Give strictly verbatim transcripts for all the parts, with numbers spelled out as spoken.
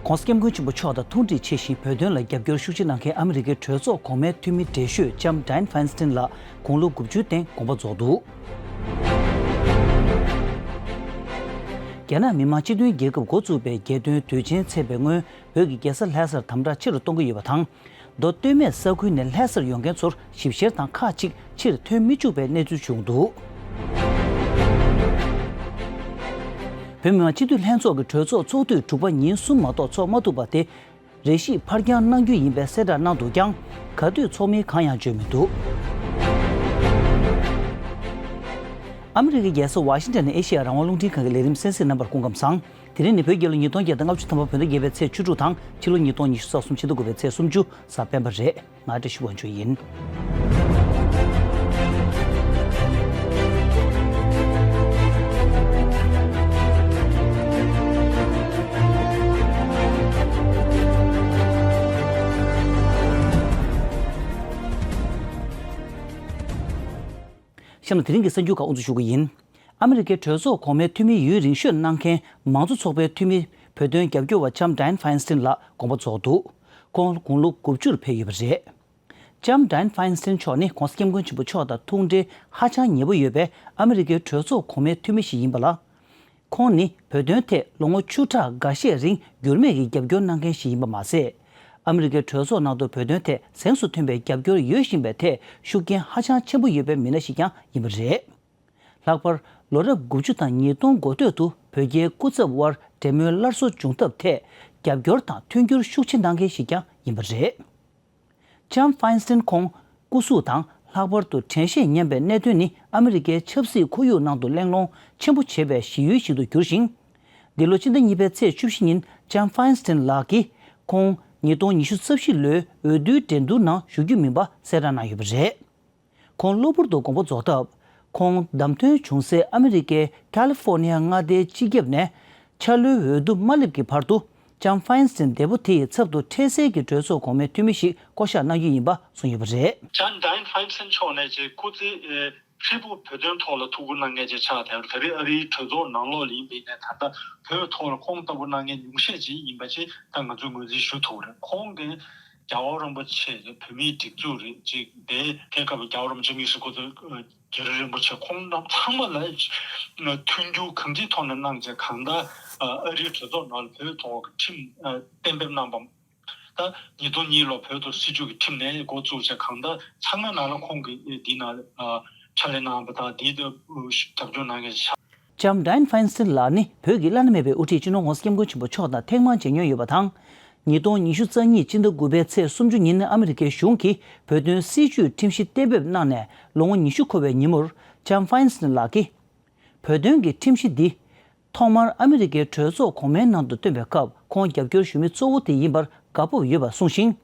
༧གོང་ས་༧སྐྱབས་མགོན་ཆེན་པོ་མཆོག་དང་ཐུགས་འདྲིས་ཆེ་ཞིང་བོད་དོན་ལ་རྒྱབ་སྐྱོར་ཤུགས་ཆེ་གནང་མཁན་ཨ་མི་རི་ཀའི་གྲོས་ཚོགས་གོང་མའི་འཐུས་མི་བགྲེས་ཤོས་ལྕམ་Dianne Feinstein་ལགས་དགུང་ལོ་དགུ་བཅུ་སྟེང་དགོངས་པ་རྫོགས་འདུག་རྒྱ་ནག་མི་དམངས་སྤྱི་མཐུན་རྒྱལ་ཁབ་འགོ་བཙུགས་པའི་རྒྱལ་སྟོན་དུས་ཆེན་ཚེས་པའི་སྔོན། བོད་ཀྱི་རྒྱལ་ས་ལྷ་སར་དམ་དྲག་ཆེ་རུ་གཏོང་གི་ཡོད་པ་དང་། མདོ་སྟོད་སྨད་ས་ཁུལ་ནས་ལྷ་སར་ཡོང་མཁན་ཚོར་ཞིབ་བཤེར་དང་ཁག་ཅིག་ཕྱིར་ཐོན་མི་བཅུག་པའི་གནས་ཚུལ་བྱུང་འདུག་བོད་མི་མང་སྤྱི་འཐུས་ལྷན་ཚོགས་ཀྱི་གྲོས་ཚོགས་ཚོགས་དུས་དྲུག་པ་ཉིན་གསུམ་མ་གཏོགས་ཚོགས་མ་ཐུབ་པ་དེ། རེ་ཞིག་ཕར་འགྱངས་གནང་རྒྱུ་ཡིན་པའི་གསལ་བསྒྲགས་གནང་འདུག་ཀྱང་། ག་དུས་ཚོགས་མིན་གང་ཡང་བརྗོད་མི་འདུག་ཨ་མི་རི་ཀའི་རྒྱལ་ས་ཝ་ཤིང་ཊོན་ནས་ཨེ་ཤེ་ཡ་རང་དབང་རླུང་འཕྲིན་ཁང་གི་ལས་རིམ་གསན་གཟིགས་རྣམ་པར་སྐུ་ཁམས་བཟང་། དེ་རིང་ནི་བོད་རྒྱལ་ལོ་ཉིས་སྟོང་བརྒྱ་དང་ལྔ་བཅུ་ཐམ་པ་བོད་ཟླ་བརྒྱད་པའི་ཚེས་བཅུ་དྲུག་དང་ཕྱི་ལོ་ཉིས་སྟོང་ཉི་ཤུ་རྩ་གསུམ་ཕྱི་ཟླ་དགུ་པའི་ཚེས་སུམ་ཅུ་གཟའ་སྤེན་པ་རེད། ང་བཀྲ་ཤིས་དབང་ཕྱུག་ཡིན། གཤམ་ལ་དེ་རིང་གི་གསར་འགྱུར་ཁག་དབུ་འཛུགས་ཞུ་གི་ཡིན། ཨ་མི་རི་ཀའི་གྲོས་ཚོགས་གོང་མའི་འཐུས་མི་ཡུན་རིང་ཤོས་གནང་མཁན་མང་གཙོ་ཚོགས་པའི་འཐུས་མི་བོད་དོན་རྒྱབ་སྐྱོར་བ་ལྕམ་Dianne Feinstein་ལགས་དགོངས་པ་རྫོགས་འདུག་ཁོང་དགུང་ལོ་དགུ་བཅུར་ཕེབས་ཡོད་པ་རེད། ལྕམ་Dianne Feinstein་མཆོག་ནི་༧གོང་ས་༧སྐྱབས་མགོན་ཆེན་པོ་མཆོག་དང་ཐུགས་འབྲེལ་ཧ་ཅང་ཉེ་པོ་ཡོད་པའི་ཨ་མི་རི་ཀའི་གྲོས་ཚོགས་གོང་མའི་འཐུས་མི་ཞིག་ཡིན་པ་ལ། ཁོང་ནི་བོད་དོན་ཐད་ལོ་ངོ་བཅུ་ཕྲག་འགའ་ཤས་རིང་འགྱུར་མེད་ཀྱི་རྒྱབ་སྐྱོར་གནང་མཁན་ཞིག་ཡིན་པ་མ་ཟད། ཨ་མི་རི་ཀའི་གྲོས་ཚོགས་ནང་དུ་བོད་དོན་ཐད་གཟེངས་སུ་ཐོན་པའི་རྒྱབ་སྐྱོར་ཡོད་བཞིན་པའི་ཐད་ཤུགས་རྐྱེན་ཧ་ཅང་ཆེན་པོ་ཡོད་པའི་མི་སྣ་ཞིག་ཀྱང་ཡིན་པ་རེད། ལྷག་པར་ལོ་རབས་དགུ་བཅུ་དང་ཉིས་སྟོང་འགོ་སྟོད་དུ་བོད་རྒྱའི་སྐུ་ཚབ་དབར་འབྲེལ་མོལ་སླར་གསོ་བྱུང་ཐབས་ཐད་རྒྱབ་སྐྱོར་དང་མཐུན་འགྱུར་ཤུགས་ཆེ་གནང་མཁན་ཞིག་ཀྱང་ཡིན་པ་རེད། ལྕམ་Feinstein་ཁོང་སྐུ་གཟུགས་དང་ལྷག་པར་དུ་དྲན་ཤེས་ཉམས་པའི་གནད་དོན་ནི་ཨ་མི་རི་ཀའི་ཆབ་སྲིད་ཁོར་ཡུག་ནང་དུ་གླེང་སློང་ཆེན་པོ་བྱེད་པའི་གཞི་ཡུལ་ཞིག་ཏུ་གྱུར་ཞིང་། འདི་ལོ་སྤྱི་ཟླ་གཉིས་པའི་ཚེས་བཅུ་བཞི་ཉིན་ལྕམ་Feinstein་ལགས་ཀྱིས་ཁོང་ཉིས་སྟོང་ཉི་ཤུ་རྩ་བཞི་ལོའི་འོས་བསྡུའི་འགྲན་བསྡུར་ནང་ཞུགས་རྒྱུ་མིན་པ་གསལ་བསྒྲགས་གནང་ཡོད་པ་རེད། ཁོང་གློ་བུར་དུ་དགོངས་པ་རྫོགས་སྟབས། ཁོང་བདམས་ཐོན་བྱུང་སའི་ཨ་མི་རི་ཀའི་ཁ་ལི་ཧྥོ་ནི་ཡ་མངའ་སྡེའི་སྤྱི་ཁྱབ་ནས་འཆར་ལོའི་འོས་བསྡུ་མ་སླེབས་ཀྱི་བར་དུ་ལྕམ་Feinstein་འདས་པོ་དེ་ཡི་ཚབ་ཏུ་འཕྲལ་སེལ་གྱི་གྲོས་ཚོགས་གོང་མའི་འཐུས་མི་ཞིག་བསྐོ་གཞག་གནང་རྒྱུ་ཡིན་པ་གསུངས་ཡོད་པ་རེད། ལྕམ་Dianne Feinstein་མཆོག་ནས་ཀྱི་སྐུ་ཚེ་ཧྲིལ་པོ་བོད་དོན་ཐོག་ལ་ཐུགས་ཁུར་གནང་མཁན་ཅིག་ཆགས་བསྡད་པ་རེད། ད་རེས་ཨ་རིའི་གྲོས་ཚོགས་ནང་ལོགས་ལ་ཡིན་པའི་ནས་ད་ལྟ་བོད་ཐོག་ལ་ཁོང་ལྟ་བུ་གནང་མཁན་ཉུང་ཤས་ཅིག་ཡིན་པ་ཅིག་ད་ང་ཚོས་ངོས་འཛིན་ཞུ་ཐུབ་པ་རེད། ཁོང་གིས་རྒྱལ་བ་རིན་པོ་ཆེ་རེད། བོད་མིའི་སྒྲིག་འཛུགས་རེད། ཅིག་དེ་དེ་སྐབས་རྒྱལ་བ་རིན་པོ་ཆེ་དམིགས་བསལ་སྐུ་ཚབ་རྒྱ་རི་རིན་པོ་ཆེ་ཁོང་རྣམས་ཚང་མ་ལ་མཐུན་འགྱུར་གང་ཅིའི་ཐོག་ནས་གནང་བྱས་གང་ལྟར་ཨ་རིའི་གྲོས་ཚོགས་ནང་ལ་བོད་ཐོག་གི་ཁྲིམས་གཏན་འབེབས་གནང་པ། ད་ཉིས་སྟོང་གཉིས་ལོ་བོད་དུ་སྲིད་བྱུས་ཀྱི་ཁྲིམས་ནས་འགོ་བཙུགས་བྱས་གང་ལྟར་ཚང་མའི་ནང་ལ་ཁོང་གིས་འདི་ནང་ཕྱག་ལས་གནང་བ་དང་འདི་ལ་རྒྱབ་སྐྱོར་གནང་མཁན་ཞིག་ཆགས། ལྕམ་Dianne Feinstein་ལགས་ནི་བོད་ཀྱི་བླ་ན་མེད་པའི་དབུ་ཁྲིད་སྤྱི་ནོར་༧གོང་ས་༧སྐྱབས་མགོན་ཆེན་པོ་མཆོག་དང་ཐེངས་མང་མཇལ་མྱོང་ཡོད་པ་དང་། ཉིས་སྟོང་ཉི་ཤུ་རྩ་གཉིས་སྤྱི་ཟླ་དགུ་པའི་ཚེས་སུམ་ཅུ་ཉིན་ཨ་མི་རི་ཀའི་གཞུང་གིས་བོད་དོན་སྲིད་བྱུས་ཁྲིམས་གཞི་གཏན་འབེབས་གནང་ནས་ལོ་ངོ་ཉི་ཤུ་འཁོར་བའི་ཉིན་མོར་ལྕམ་Feinstein་ལགས་ཀྱིས། བོད་དོན་གྱི་ཁྲིམས་གཞི་འདི། ཐོག་མར་ཨ་མི་རི་ཀའི་གྲོས་ཚོགས་གོང་མའི་ནང་དུ་བཏོན་པའི་སྐབས་ཁོང་རྒྱབ་སྐྱོར་ཞུ་མི་གཙོ་བོ་དེ་ཡིན་པར་དགའ་སྤོབས་ཡོད་པ་གསུངས་ཤིང་།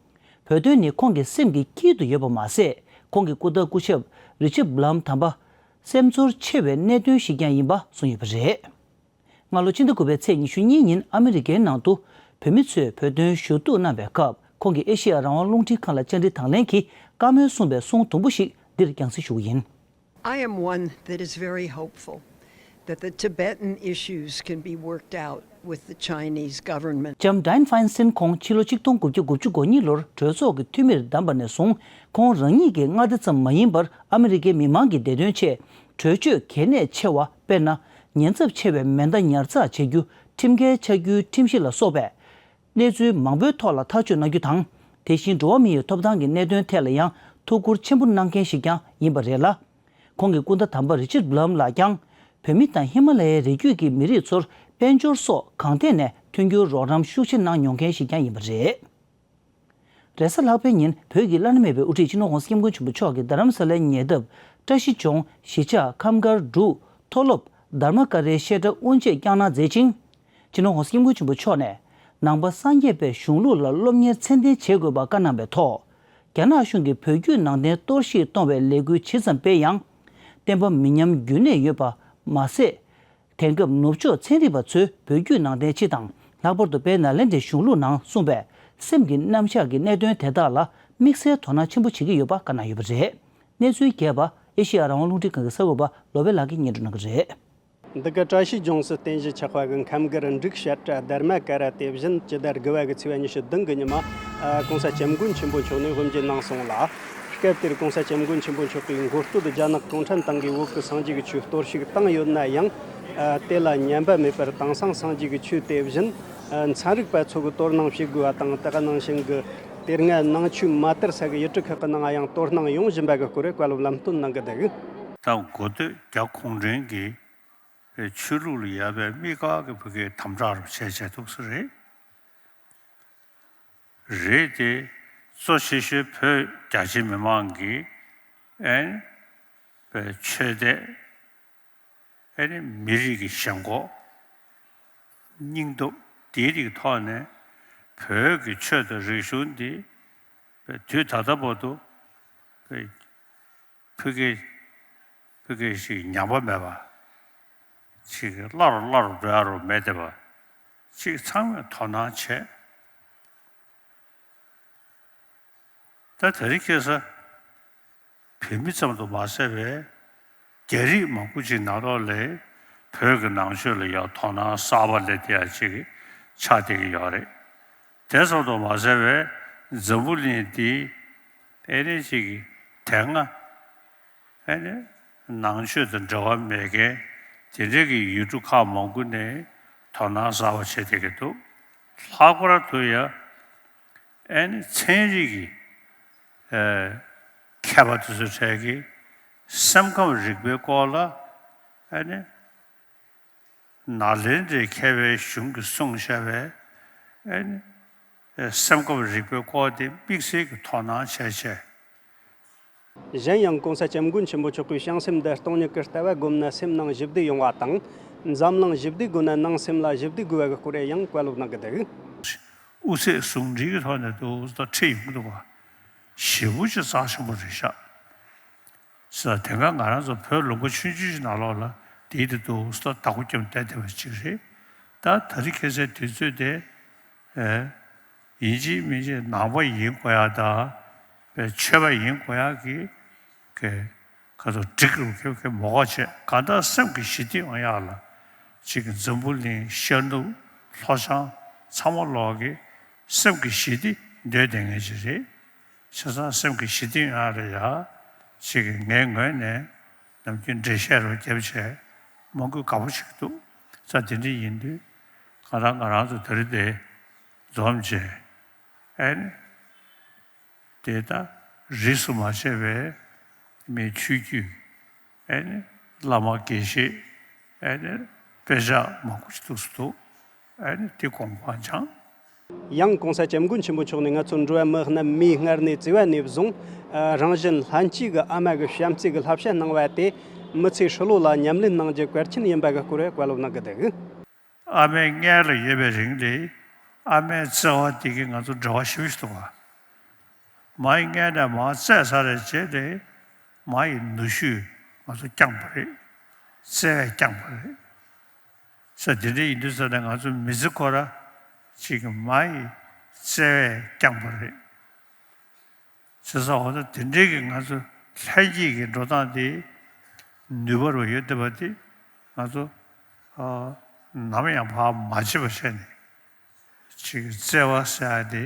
བོད་དོན་ནི་ཁོང་གི་སེམས་ཀྱི་དཀྱིལ་དུ་ཡོད་པ་མ་ཟད། ཁོང་གི་སྐུ་ཟླ་སྐུ་ཞབས་Richard Blum་དམ་པ། སེམས་ཚོར་ཆེ་བའི་གནད་དོན་ཞིག་ཀྱང་ཡིན་པ་གསུངས་ཡོད་པ་རེད། སྔ་ལོ་ཕྱི་ཟླ་དགུ་པའི་ཚེས་ཉི་ཤུ་གཉིས་ཉིན་ཨ་མི་རི་ཀའི་ནང་དུ་བོད་མི་ཚོས་བོད་དོན་ཞུ་གཏུག་གནང་བའི་སྐབས་ཁོང་གིས་ཨེ་ཤེ་ཡ་རང་དབང་རླུང་འཕྲིན་ཁང་ལ་བཅར་འདྲི་དང་ལེན་གྱིས་བཀའ་མོལ་གསུངས་པའི་གསུང་དུམ་བུ་ཞིག་འདིར་རྒྱང་སྲིང་ཞུ་གི་ཡིན། I am one that is very hopeful that the Tibetan issues can be worked out with the Chinese government. ལྕམ་Dianne Feinstein་ཁོང་ཕྱི་ལོ་ཆིག་སྟོང་དགུ་བརྒྱ་དགུ་བཅུ་གོ་གཉིས་ལོར་གྲོས་ཚོགས་ཀྱི་འཐུས་མིར་བདམས་པ་ནས་བཟུང་ཁོང་རང་ཉིད་ཀྱི་མངའ་སྡེ་ཙམ་མ་ཡིན་པར་ཨ་མི་རི་ཀའི་མི་མང་གི་བདེ་དོན་ཆེད་གྲོས་ཆོད་གལ་གནད་ཆེ་བ་དཔེར་ན་ཉེན་ཚབས་ཆེ་བའི་མེ་མདའ་ཉར་ཚགས་བྱ་རྒྱུ་ཁྲིམས་འགལ་ཆགས་རྒྱུའི་ཁྲིམས་གཞི་ལ་སོགས་པའི་གནས་ཚུལ་མང་པོའི་ཐོག་ལ་ཐག་གཅོད་གནང་རྒྱུ་དང་། དེ་བཞིན་འགྲོ་བ་མི་ཡི་ཐོབ་ཐང་གི་གནད་དོན་ཐད་ལ་ཡང་ཐུགས་ཁུར་ཆེན་པོ་གནང་མཁན་ཞིག་ཀྱང་ཡིན་པ་རེད་ལ། ཁོང་གི་སྐུ་ཟླ་དམ་པ་Richard Blum་ལགས་ཀྱང་བོད་མི་དང་ཧི་མ་ལ་ཡའི་རི་རྒྱུད་ཀྱི་མི་རིགས་ཚོར་དཔལ་འབྱོར་སོགས་གང་ཐད་ནས་མཐུན་འགྱུར་རོགས་རམ་ཤུགས་ཆེ་གནང་མྱོང་མཁན་ཞིག་ཀྱང་ཡིན་པ་རེད། རེས་གཟའ་ལྷག་པའི་ཉིན་བོད་ཀྱི་བླ་ན་མེད་པའི་དབུ་ཁྲིད་སྤྱི་ནོར་༧གོང་ས་༧སྐྱབས་མགོན་ཆེན་པོ་མཆོག་གིས་རྡ་རམ་ས་ལའི་ཉེ་འདབས་བཀྲ་ཤིས་ལྗོངས་གཞིས་ཆགས་ཁམས་དཀར་འབྲུག་མཐོ་སློབ་དྷརྨ་ཀ་རའི་བཤད་གྲྭ་དབུ་འབྱེད་བསྐྱངས་གནང་མཛད་ཅིང་། སྤྱི་ནོར་༧གོང་ས་༧སྐྱབས་མགོན་ཆེན་པོ་མཆོག་ནས་ནང་པ་སངས་རྒྱས་པའི་གཞུང་ལུགས་ལ་སློབ་གཉེར་ཚད་ལྡན་བྱེད་དགོས་པ་བཀའ་གནང་བའི་ཐོག་རྒྱ་ནག་གཞུང་གིས་བོད་བརྒྱུད་ནང་བསྟན་གཏོར་བཤིག་གཏོང་བའི་ལས་འགུལ་ཇི་ཙམ་སྤེལ་ཡང་། བསྟན་པ་མི་ཉམས་རྒྱུན་གནས་ཡོད་པ་མ་ཟད། དེང་སྐབས་ནུབ་ཕྱོགས་ཚན་རིག་པ་ཚོས་བོད་བརྒྱུད་ནང་བསྟན་སྤྱི་དང་ལྷག་པར་དུ་དཔལ་ནཱ་ལེནྡྲའི་གཞུང་ལུགས་ནང་གསུངས་པའི་སེམས་ཀྱི་རྣམ་གཞག་གི་གནད་དོན་དེ་དག་ལ་དམིགས་བསལ་དོ་སྣང་ཆེན་པོ་བྱེད་ཀྱི་ཡོད་པ་བཀའ་གནང་ཡོད་པ་རེད། གནས་ཚུལ་རྒྱས་པ་ཨེ་ཤེ་ཡ་རང་དབང་རླུང་འཕྲིན་ཁང་གི་གསར་འགོད་པ་བློ་བྷེ་ལགས་ཀྱིས་སྙན་སྒྲོན་གནང་གི་རེད། འདི་ག་བཀྲ་ཤིས་ལྗོངས་སུ་རྟེན་གཞི་ཆགས་པ་གི་ཁམས་སྒར་འབྲུག་བཤད་གྲྭ་རྡར་མ་ཀ་ར་དེ་བཞིན་སྤྱི་ཟླ་དགུ་བ་གི་ཚེས་པ་ཉི་ཤུ་བདུན་གི་ཉི་མ། ཨ། ྋགོང་ས་ྋསྐྱབས་མགོན་ཆེན་པོ་མཆོག་ནས་དབུ་འབྱེད་གནང་སོང་ལ། སྐབས་དེར་ྋགོང་ས་ྋསྐྱབས་མགོན་ཆེན་པོ་མཆོག་གིས་མགོ་བསྟོད་རྒྱ་ནག་གུང་ཁྲན་ཏང་གིས་བོད་ཀྱི་སངས་རྒྱས་ཀྱི་ཆོས་གཏོར་བཤིག་བཏང་ཡོད་ན་ཡང་། ཨ། དེ་ལ་ཉན་པ་མེད་པར་དེང་སང་སངས་རྒྱས་ཀྱི་ཆོས་དེ་བཞིན། ཨ། ཚན་རིག་པ་ཚོ་གིས་དོ་སྣང་བྱེད་དགོས་པ་དང་། དེ་ག་ནང་བཞིན་གྱི་དེ་སྔ་ནང་ཆོས་མ་དར་ས་གི་ཡུལ་གྲུ་ཁག་གི་ནང་ཡང་དོ་སྣང་ཡོང་བཞིན་པ་གི་སྐོར་བཀའ་སློབ་ལམ་སྟོན་གནང་གི་འདུག་ད་འགོ་སྟོད་རྒྱ་གུང་ཁྲན་གྱིས་པའི་ཆོས་ལུགས་ལ་ཡོད་པའི་དམིགས་བཀར་གྱི་ཕ་གིའི་དམ་དྲག་རུ་བྱས་བྱས་འདུག་ས་རེད། རེད་དེ། གཙོ་ཆེ་ཤོས་བོད་རྒྱ་ཆེ་མི་མང་གིས་ཨན་པའི་ཆོས་དད། ཨན་མི་རིགས་ཀྱི་ཞེན་ཁོག་སྙིང་སྟོབས་དེའི་རིགས་ཐོག་ནས་བོད་ཀྱི་ཆོས་དང་རིག་གཞུང་འདི་པའི་དུས་ད་ལྟ་བར་དུ་པའི་ཕ་གི་ཕ་གི་ཞིག་ཉམས་པ་མེད་པ། ཅིག་སླར་སླར་འགྲོ་ཡ་རུ་མེད་བསྡད་པ། ཅིག་ཚང་མས་དོ་སྣང་བྱས། ད་དེ་རིང་ཁ་སང་བོད་མི་ཙམ་དུ་མ་ཟད་པའི་རྒྱ་རིགས་མང་པོ་ཅིག་ནང་ལོགས་ལ་བོད་ཀྱི་ནང་ཆོས་ལ་ཡང་དོ་སྣང་གསར་པ་སླེབས་བསྡད་ཡ་ཅིག་ཆགས་བསྡད་ཀྱི་ཡོད་རེད། དེ་ཙམ་དུ་མ་ཟད་པའི་འཛམ་བུ་གླིང་འདི་ཨེ་ནི་ཅིག་དེ་སྔ་ཨེ་ནི་ནང་ཆོས་དང་འབྲེལ་བ་མེད་མཁན་དེ་འདྲའི་གི་ཡུལ་གྲུ་ཁག་མང་པོ་ནས་དོ་སྣང་གསར་པ་བྱེད་བསྡད་ཀྱི་འདུག་ལྷག་པར་དུ་ཡང་ཨེ་ནི་ཚན་རིག་གི་ཨེ་མཁས་པ་དེ་ཚོའི་གྲས་ཀྱིས་སེམས་ཁམས་རིག་པའི་སྐོར་ལ་ཨེ་ནི་ནཱ་ལེནྡྲའི་མཁས་པའི་གཞུང་གིས་གསུངས་བཞག་པའི་ཨེ་ནི་སེམས་ཁམས་རིག་པའི་སྐོར་དེ་དམིགས་བསལ་གྱི་དོ་སྣང་བྱས་བྱས། གཞན་ཡང་ྋགོང་ས་ྋསྐྱབས་མགོན་ཆེན་པོ་མཆོག་གིས་བྱང་སེམས་འདི་སྟོང་ཉིད་ཀྱི་ལྟ་བ་བསྒོམས་ན་སེམས་ནང་ཞི་བདེ་ཡོང་བ་དང་། འཛམ་གླིང་ཞི་བདེ་དགོས་ན་ནང་སེམས་ལ་ཞི་བདེ་དགོས་པ་གི་སྐོར་ཡང་བཀའ་སློབ་གནང་གི་འདུག་དབུ་ཚད་ཟུང་འབྲེལ་གྱི་ཐོག་ནས་འདུག་ད་ཁྲིད་ཡོང་གི་འདུག་བ། ཞེ་པོ་ཅིག་རྩ་ཆེན་པོ་རེད་ཤག་ས་དེ་སྔ་ང་རང་ཚོ་བོད་ལུང་པ་ཆུང་ཆུང་ཞིག་ནང་ལོགས་ལ་དེའི་དེ་འདུག་ས་བདག་པོ་བརྒྱབ་བསྡད་བསྡད་པ་ཅིག་རེད། ད་ད་རེས་ཁ་སང་དུས་ཚོད་དེ་ཨེ་ཡིན་གཅིག་མིན་གཅིག་ནང་པ་ཡིན་དགོས་ཡ་དང་པའི་ཆོས་པ་ཡིན་དགོས་ཡ་གི་གི་ག་ཚོད་འགྲིག་རུ་ཁེ་ཁེ་མོ་ག་བྱས་གང་ལྟར་སེམས་ཀྱི་ཞི་བདེ་ཡོང་ཡ་ལ་ཅིག་གི་འཛམ་བུ་གླིང་ཤར་ནུབ་ལྷོ་བྱང་ཚང་མ་ལོག་གི་སེམས་ཀྱི་ཞི་བདེ་འདོད་བསྡད་མཁན་ཅིག་རེད། བྱས་ཙང་སེམས་ཀྱི་ཞི་བདེ་ཡོང་ཡ་ལ་ཡ་ཅིག་གི་ངའི་ངོས་ནས་ནམ་རྒྱུན་འགྲེལ་བཤད་རུ་བརྒྱབ་བྱས་མང་པོས་དགའ་པོ་བྱེད་ཀྱི་འདུག་ཙང་དེ་འདྲ་ཡིན་དུས་གང་ལྟར་ང་རང་ཚོ་དེ་རིང་དེ་འཛོམས་བྱས་ཨེ་ནི། དེ་ལྟར་རིས་སུ་མ་ཆད་པའི་མི་ཆོས་བརྒྱུད་ཨེ་ནི་བླ་མ་དགེ་བཤེས་ཨེ་ནི་དཔེ་ཆ་མང་པོ་ཞིག་འདུག་སུ་འདུག་ཨེ་ནི་དེ་གོང་འཕང་བཅངས། ཡང་ྋགོང་ས་ྋསྐྱབས་མགོན་ཆེན་པོ་མཆོག་ནས་ང་ཚོ་འགྲོ་བ་མི་རྣམས་མིའི་སྔར་ནས་བརྩིས་པ་ནས་བཟུང་། ཨ། རང་བཞིན་ལྷན་སྐྱེས་ཀྱི་ཨ་མ་གི་བྱམས་བརྩེ་གི་བསླབ་བྱ་གནང་བ་དེ་མི་ཚེ་ཧྲིལ་པོ་ལ་ཉམས་ལེན་གནང་རྒྱུ་གལ་ཆེན་ཡིན་པ་གི་སྐོར་བཀའ་སློབ་གནང་གི་འདུག་ཨ་མའི་མངལ་ལ་ཡོད་པའི་རིང་ལ་ཨ་མའི་བརྩེ་བ་དེ་གིས་ང་ཚོ་འབྲེལ་བ་ཞེ་པོ་ཞིག་འདུག་ག་མ་ཡི་མངལ་ནས་མར་བཙས་ཚར་བའི་རྗེས་ལ་མ་ཡི་ནུ་ཞོས་ང་ཚོ་བསྐྱངས་པ་རེད། བརྩེ་བས་བསྐྱངས་པ་རེད། ས་དེ་འདྲ་ཡིན་དུས་ཙ་ན་ང་ཚོ་མི་ཚེ་ཁོ་ར་ཅིག་གི་མ་ཡི་བརྩེ་བས་བསྐྱངས་པ་རེད། བྱས་ཙང་འོ་ན་དེ་འདྲའི་གི་ང་ཚོ་ལྷན་སྐྱེས་ཀྱི་འགྲོ་སྟངས་དེ་ནུས་པ་རུ་ཡོད་བསྡད་པ་དེ་ང་ཚོ་ཨ་ནམ་ཡང་བར་མ་ཆད་པ་བྱས་ནས་ཅིག་བརྩེ་བ་ཟེར་ཡ་དེ་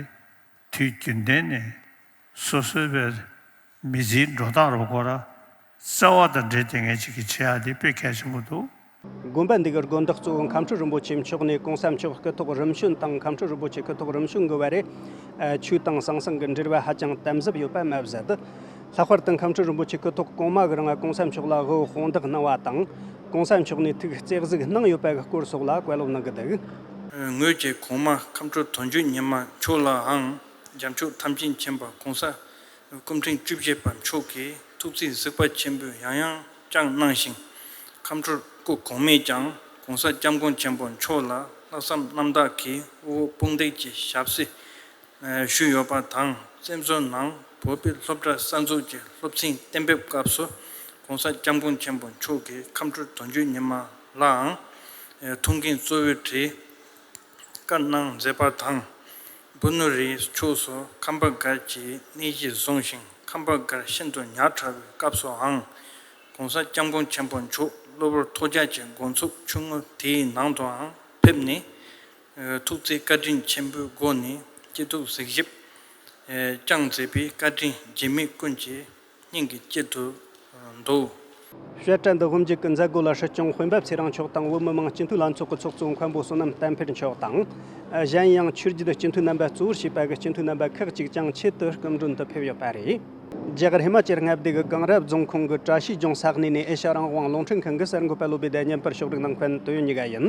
དུས་རྒྱུན་ལྡན་ནས་སོ་སོའི་བའི་མི་ཚེའི་འགྲོ་སྟངས་རུ་ཁོ་ར་བརྩེ་བ་དང་འབྲེལ་བསྡད་མཁན་ཅིག་གི་བྱེད་ཡ་དེ་དཔེ་གལ་ཆེན་པོ་འདུག་དགོན་པ་འདི་གི་དགོན་བདག་གཙོ་བོ་མཁའ་སྤྲུལ་རིན་པོ་ཆེ་མཆོག་ནས་གོང་ས་མཆོག་སྐུ་ཐོག་རིམ་བྱོན་དང་མཁའ་སྤྲུལ་རིན་པོ་ཆེ་སྐུ་ཐོག་རིམ་བྱོན་གི་བར་རེ། ཨ། ཆོས་དང་ཟང་ཟིང་གི་འབྲེལ་བ་ཧ་ཅང་དམ་ཟབ་ཡོད་པ་མ་ཟད། ལྷག་པར་དུ་མཁའ་སྤྲུལ་རིན་པོ་ཆེ་སྐུ་ཐོག་གོང་མ་གི་རིང་གོང་ས་མཆོག་ལ་དབུ་བོ་དཔང་རྟགས་གནང་བ་དང་། གོང་ས་མཆོག་ནས་ཐུགས་བརྩེ་གཟིགས་གནང་ཡོད་པ་གི་སྐོར་སོགས་ལ་བཀའ་སློབ་གནང་གི་འདུག་ངོས་ཀྱིས་གོང་མ་མཁའ་འགྲོ་དོན་བརྒྱུད་ཉི་མ་མཆོག་ལའང་། རྒྱལ་མཆོག་ཐམས་ཅད་མཁྱེན་པ་གོང་ས་སྐུ་ཕྲེང་བཅུ་བཞི་པ་མཆོག་གིས་ཐུགས་བརྩེ་གཟིགས་པ་ཆེན་པོས་ཡང་ཡང་བསྐྱངས་གནང་ཞིང་། མཁའ་འགྲོ་སྐུ་གོང་མས་ཀྱང་གོང་ས་སྐྱབས་མགོན་ཆེན་པོ་མཆོག་ལ་ལྷག་བསམ་རྣམ་དག་གིས་དབུ་བོ་དཔུང་འདེགས་ཀྱི་ཞབས་བསིལ་ཞུས་ཡོད་པ་དང་། བཙན་བྱོལ་ནང་བོད་པའི་སློབ་གྲྭ་གསར་འཛུགས་ཀྱི་སློབ་ཚན་གཏན་འབེབས་སྐབས་སུ་གོང་ས་སྐྱབས་མགོན་ཆེན་པོ་མཆོག་གིས་མཁའ་འགྲོ་དོན་བརྒྱུད་ཉི་མ་ལའང་ཐུགས་འགན་གཙོ་བོའི་གྲས་བཀའ་གནང་མཛད་པ་དང་། བུ་ནུ་རིའི་ཕྱོགས་སུ་ཁམས་པ་སྒར་གྱི་གནས་གཞི་བཟུང་ཞིང་ཁམས་པ་སྒར་ཤིན་ཏུ་ཉག་ཕྲ་བའི་སྐབས་སུའང་གོང་ས་སྐྱབས་མགོན་ཆེན་པོ་མཆོག་ གློ་བུར་ཐོལ་རྒྱག་གི་འགོ་ཚུགས་ཆུང་ངུ་དེའི་ནང་དུའང་ཕེབས་ནས། ཐུགས་བརྩེ་བཀའ་དྲིན་ཆེན་པོའི་སྒོ་ནས་སྐྱིད་སྡུག་གཟིགས་ཞིབ་བསྐྱངས་མཛད་པའི་བཀའ་དྲིན་རྒྱུད་མི་ཀུན་གྱི་སྙིང་གི་དཀྱིལ་དུ་འདུག། བཤད་གྲྭ་འདི་དབུ་འབྱེད་ཀྱི་མཛད་སྒོ་ལ་སྲིད་སྐྱོང་སྤེན་པ་ཚེ་རིང་མཆོག་དང་བོད་མི་མང་སྤྱི་འཐུས་ལྷན་ཚོགས་ཀྱི་ཚོགས་གཙོ་མཁན་པོ་བསོད་ནམས་བསྟན་འཕེལ་མཆོག་དང་། གཞན་ཡང་ཆོས་བརྒྱུད་སྤྱི་འཐུས་རྣམ་པ་གཙོ་བོར་བྱས་པ་གི་སྤྱི་འཐུས་རྣམ་པ་ཁག་ཅིག་ཀྱང་ཆེད་དུ་སྐུ་མགྲོན་དུ་ཕེབས་ཡོད་པ་རེད། རྒྱ་གར་ཧི་མ་ཅལ་མངའ་སྡེ་གི་གངས་རབ་རྫོང་ཁོངས་ཀྱི་བཀྲ་ཤིས་ལྗོངས་ས་གནས་ནས་ཨེ་ཤ་ཡ་རང་དབང་རླུང་འཕྲིན་ཁང་གི་གསར་འགོད་པ་བློ་བདེ་ལྡན་བསྙེན་པར་ཕྱོགས་སྒྲིག་གནང་མཁན་དོན་ཡོད་ཉི་ག་ཡིན།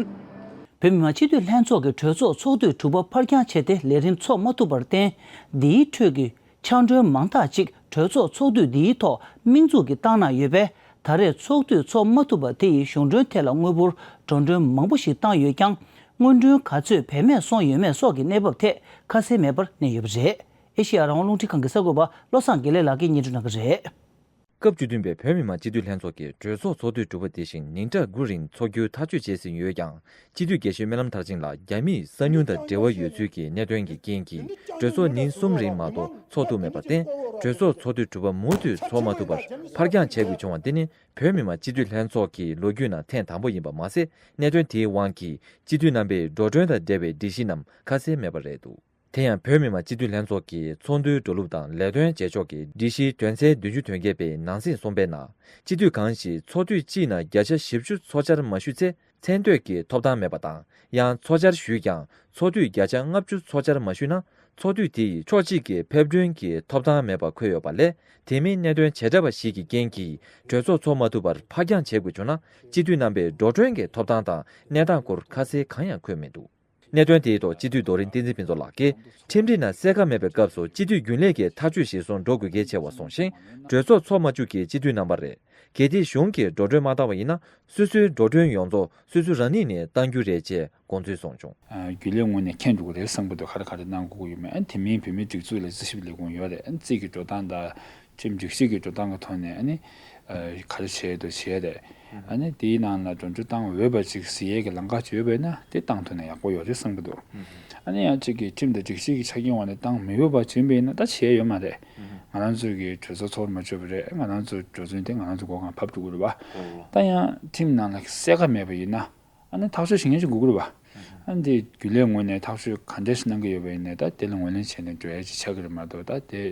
བོད་མི་མང་སྤྱི་འཐུས་ལྷན་ཚོགས་ཀྱི་གྲོས་ཚོགས་ཚོགས་དུས་དྲུག་པ་ཕར་འགྱངས་བྱས་ཏེ་ལས་རིམ་ཚོགས་མ་ཐུབ་པར་བརྟེན། འདིའི་ཁྲོད་ཀྱི་ཕྱག་མགྲོན་མང་དག་ཅིག་གྲོས་ཚོགས་ཚོགས་དུས་འདིའི་ཐོག་དམིགས་འཛུགས་ཀྱིས་བཏང་གནང་ཡོད་པས། ད་རེས་ཚོགས་དུས་ཚོགས་མ་ཐུབ་པ་དེ་ཡི་གཞུང་མགྲོན་ཐད་ལ་དངུལ་འབོར་འགྲོ་གྲོན་མང་པོ་ཞིག་བཏང་ཡོད་ཀྱང་། དངུལ་གྲོན་ག་ཚོད་བེད་མེད་སོང་ཡོད་མེད་སོགས་ཀྱི་གནས་བབ་ཐད་ཁ་གསལ་མེད་པར་གནས་ཡོད་པ་རེད། ཨེ་ཤེ་ཡ་རང་དབང་རླུང་འཕྲིན་ཁང་གི་གསར་འགོད་པ་བློ་བཟང་དགེ་ལེགས་ལགས་ཀྱིས་སྙན་སྒྲོན་གནང་གི་རེད། སྐབས་བཅུ་བདུན་པའི་བོད་མི་མང་སྤྱི་འཐུས་ལྷན་ཚོགས་ཀྱི་གྲོས་ཚོགས་ཚོགས་དུས་དྲུག་པ་དེ་བཞིན་ཉིན་གྲངས་དགུ་རིང་འཚོགས་རྒྱུའི་ཐག་གཅོད་བྱས་ཟིན་ཡོད་ཀྱང་། སྤྱི་འཐུས་དགེ་བཤེས་སྨོན་ལམ་མཐར་ཕྱིན་ལགས་རྒྱ་མིས་གསང་ཉུལ་དང་འབྲེལ་བ་ཡོད་ཚུལ་གྱི་གནད་དོན་གྱི་རྐྱེན་གྱིས་གྲོས་ཚོགས་ཉིན་གསུམ་རིང་མ་གཏོགས་ཚོགས་ཐུབ་མེད་པར་བརྟེན། གྲོས་ཚོགས་ཚོགས་དུས་དྲུག་པ་མུ་མཐུད་ཚོགས་མ་ཐུབ་པར་ཕར་འགྱངས་བྱེད་དགོས་བྱུང་བ་འདི་ནི་བོད་མི་མང་སྤྱི་འཐུས་ལྷན་ཚོགས་ཀྱི་ལོ་རྒྱུས་ནང་ཐེངས་དང་པོ་ཡིན་པ་མ་ཟད། གནད་དོན་དེའི་དབང་གིས་སྤྱི་འཐུས་རྣམ་པའི་འགྲོ་གྲོན་དང་འབྲེལ་བའི་སྒྲིག་གཞི་རྣམས་ཁ་གསལ་མེད་པ་རེད་འདུག། དེ་ཡང་བོད་མི་མང་སྤྱི་འཐུས་ལྷན་ཚོགས་ཀྱི་ཚོགས་འདུའི་འགྲོ་ལུགས་དང་ལས་དོན་བྱེད་ཕྱོགས་ཀྱི་སྒྲིག་གཞིའི་དོན་ཚན་བདུན་ཅུ་དོན་བརྒྱད་པའི་ནང་གསེས་གསུམ་པའི་ནང་། སྤྱི་འཐུས་གང་ཞིག་ཚོགས་དུས་གཅིག་ནང་བརྒྱ་ཆ་བཞི་བཅུ་ཚོགས་བཅར་མ་ཞུས་ཚེ། མཚན་གཏོད་ཀྱི་ཐོབ་ཐང་མེད་པ་དང་། ཡང་ཚོགས་བཅར་ཞུས་ཀྱང་ཚོགས་དུས་བརྒྱ་ཆ་ལྔ་བཅུ་ཚོགས་བཅར་མ་ཞུས་ན། ཚོགས་དུས་དེ་ཡི་ཕྱོགས་གཅིག་གི་ཕེབས་སྒྲོན་གྱི་ཐོབ་ཐང་མེད་པ་འཁོད་ཡོད་པ་ལས། དེ་མིན་གནད་དོན་བྱེ་བྲག་པ་ཞིག་གི་རྐྱེན་གྱིས་གྲོས་ཚོགས་ཚོགས་མ་ཐུབ་པར་ཕར་འགྱངས་བྱེད་དགོས་བྱུང་ན། སྤྱི་འཐུས་རྣམ་པའི་འགྲོ་གྲོན་གྱི་ཐོབ་ཐང་དང་གནས་སྟངས་སྐོར་ཁ་གསལ་གང་ཡང་འཁོད་མི་འདུག། གནད་དོན་དེའི་ཐོག་སྤྱི་འཐུས་རྡོ་རིང་བསྟན་འཛིན་ཕུན་ཚོགས་ལགས་ཀྱིས། ཁྲིམས་སྒྲིག་ནང་གསལ་ཁ་མེད་པའི་སྐབས་སུ་སྤྱི་འཐུས་རྒྱུན་ལས་ཀྱིས་ཐག་གཅོད་གཞིར་བཟུང་འགྲོ་དགོས་གལ་ཆེ་བ་གསུངས་ཤིང་། གྲོས་ཚོགས་ཚོགས་མ་བཅུག་གི་སྤྱི་འཐུས་རྣམ་པ་རེད། གལ་ཏེ་གཞུང་གིས་འགྲོ་གྲོན་མ་བཏང་བ་ཡིན་ན། སོ་སོའི་འགྲོ་གྲོན་ཡོངས་རྫོགས་སོ་སོ་རང་ཉིད་ནས་གཏང་རྒྱུ་རེད་ཅེས་དགོངས་ཚུལ་གསུངས་བྱུང་། རྒྱུན་ལས་ངོས་ནས་མཁྱེན་འགྲོ་གི་རེད་བསམ་གི་འདུག། ག་རེ་ག་རེ་གནང་དགོས་ཀྱི་ཡོད་མེད། ཨ་ནི་དེ་མིན་བོད་མིའི་སྒྲིག་འཛུགས་ལ་རྩིས་ཞིབ་ལས་ཁུངས་ཡོད་རེད། ཨ་ནི་རྩིས་ཀྱི་འགྲོ་སྟངས་དང་། ཁྲིམས་སྒྲིག་གཞི་གི་འགྲོ་སྟངས་ཀྱི་ཐོག་ནས་ཨ་ནི། ག་རེ་བྱས་འདུག་བྱས་རེད། ཨ་ནི་དེའི་ནང་ལ་འགྲོ་གྲོན་བཏང་འོས་པ་ཅིག་གཟིགས་ཡས་ཀྱི་ལམ་ཁ་ཅིག་ཡོད་པས་ན་དེ་བཏང་ཐུབ་ན་ཡག་པོ་ཡོད་རེད་བསམ་གི་འདུག། ཨ་ནི་ཡང་གཅིག་གིས་ཁྲིམས་དང་སྒྲིག་གཞི་གི་ཆ་རྐྱེན་འོག་ནས་བཏང་མི་འོས་པ་ཅིག་ཡིན་པ་ཡིན་ན་ད་བྱས་ཡོད་མ་རེད། ང་རང་ཚོ་གི་གྲོས་ཚོགས་ཚོགས་མ་བཅུག་པ་རེད། ང་རང་ཚོ་འགྲོ་གྲོན་དེ་ང་རང་ཚོ་སྒོ་ཁར་ཕབ་འགྲོ་གི་རེད་བ། ད་ཡང་ཁྲིམས་ནང་ལ་གསལ་ཁ་མེད་པ་ཡིན་ན། ཨ་ནི་ཐག་གཅོད་བྱེད་མཁན་ཅིག་དགོས་ཀྱི་རེད་བ། ཨ་ནི་དེ་རྒྱུན་ལས་ངོས་ནས་ཐག་གཅོད་ག་འདྲ་ཞིག་གནང་གི་ཡོད་པ་ཡིན་ནའི་ད་དེ་ལ་ངོས་ལེན་བྱས་ནས་འགྲོ་ཡ་ཅིག་ཆགས་ཀྱི་རེད་མ་གཏོགས། ད་དེ་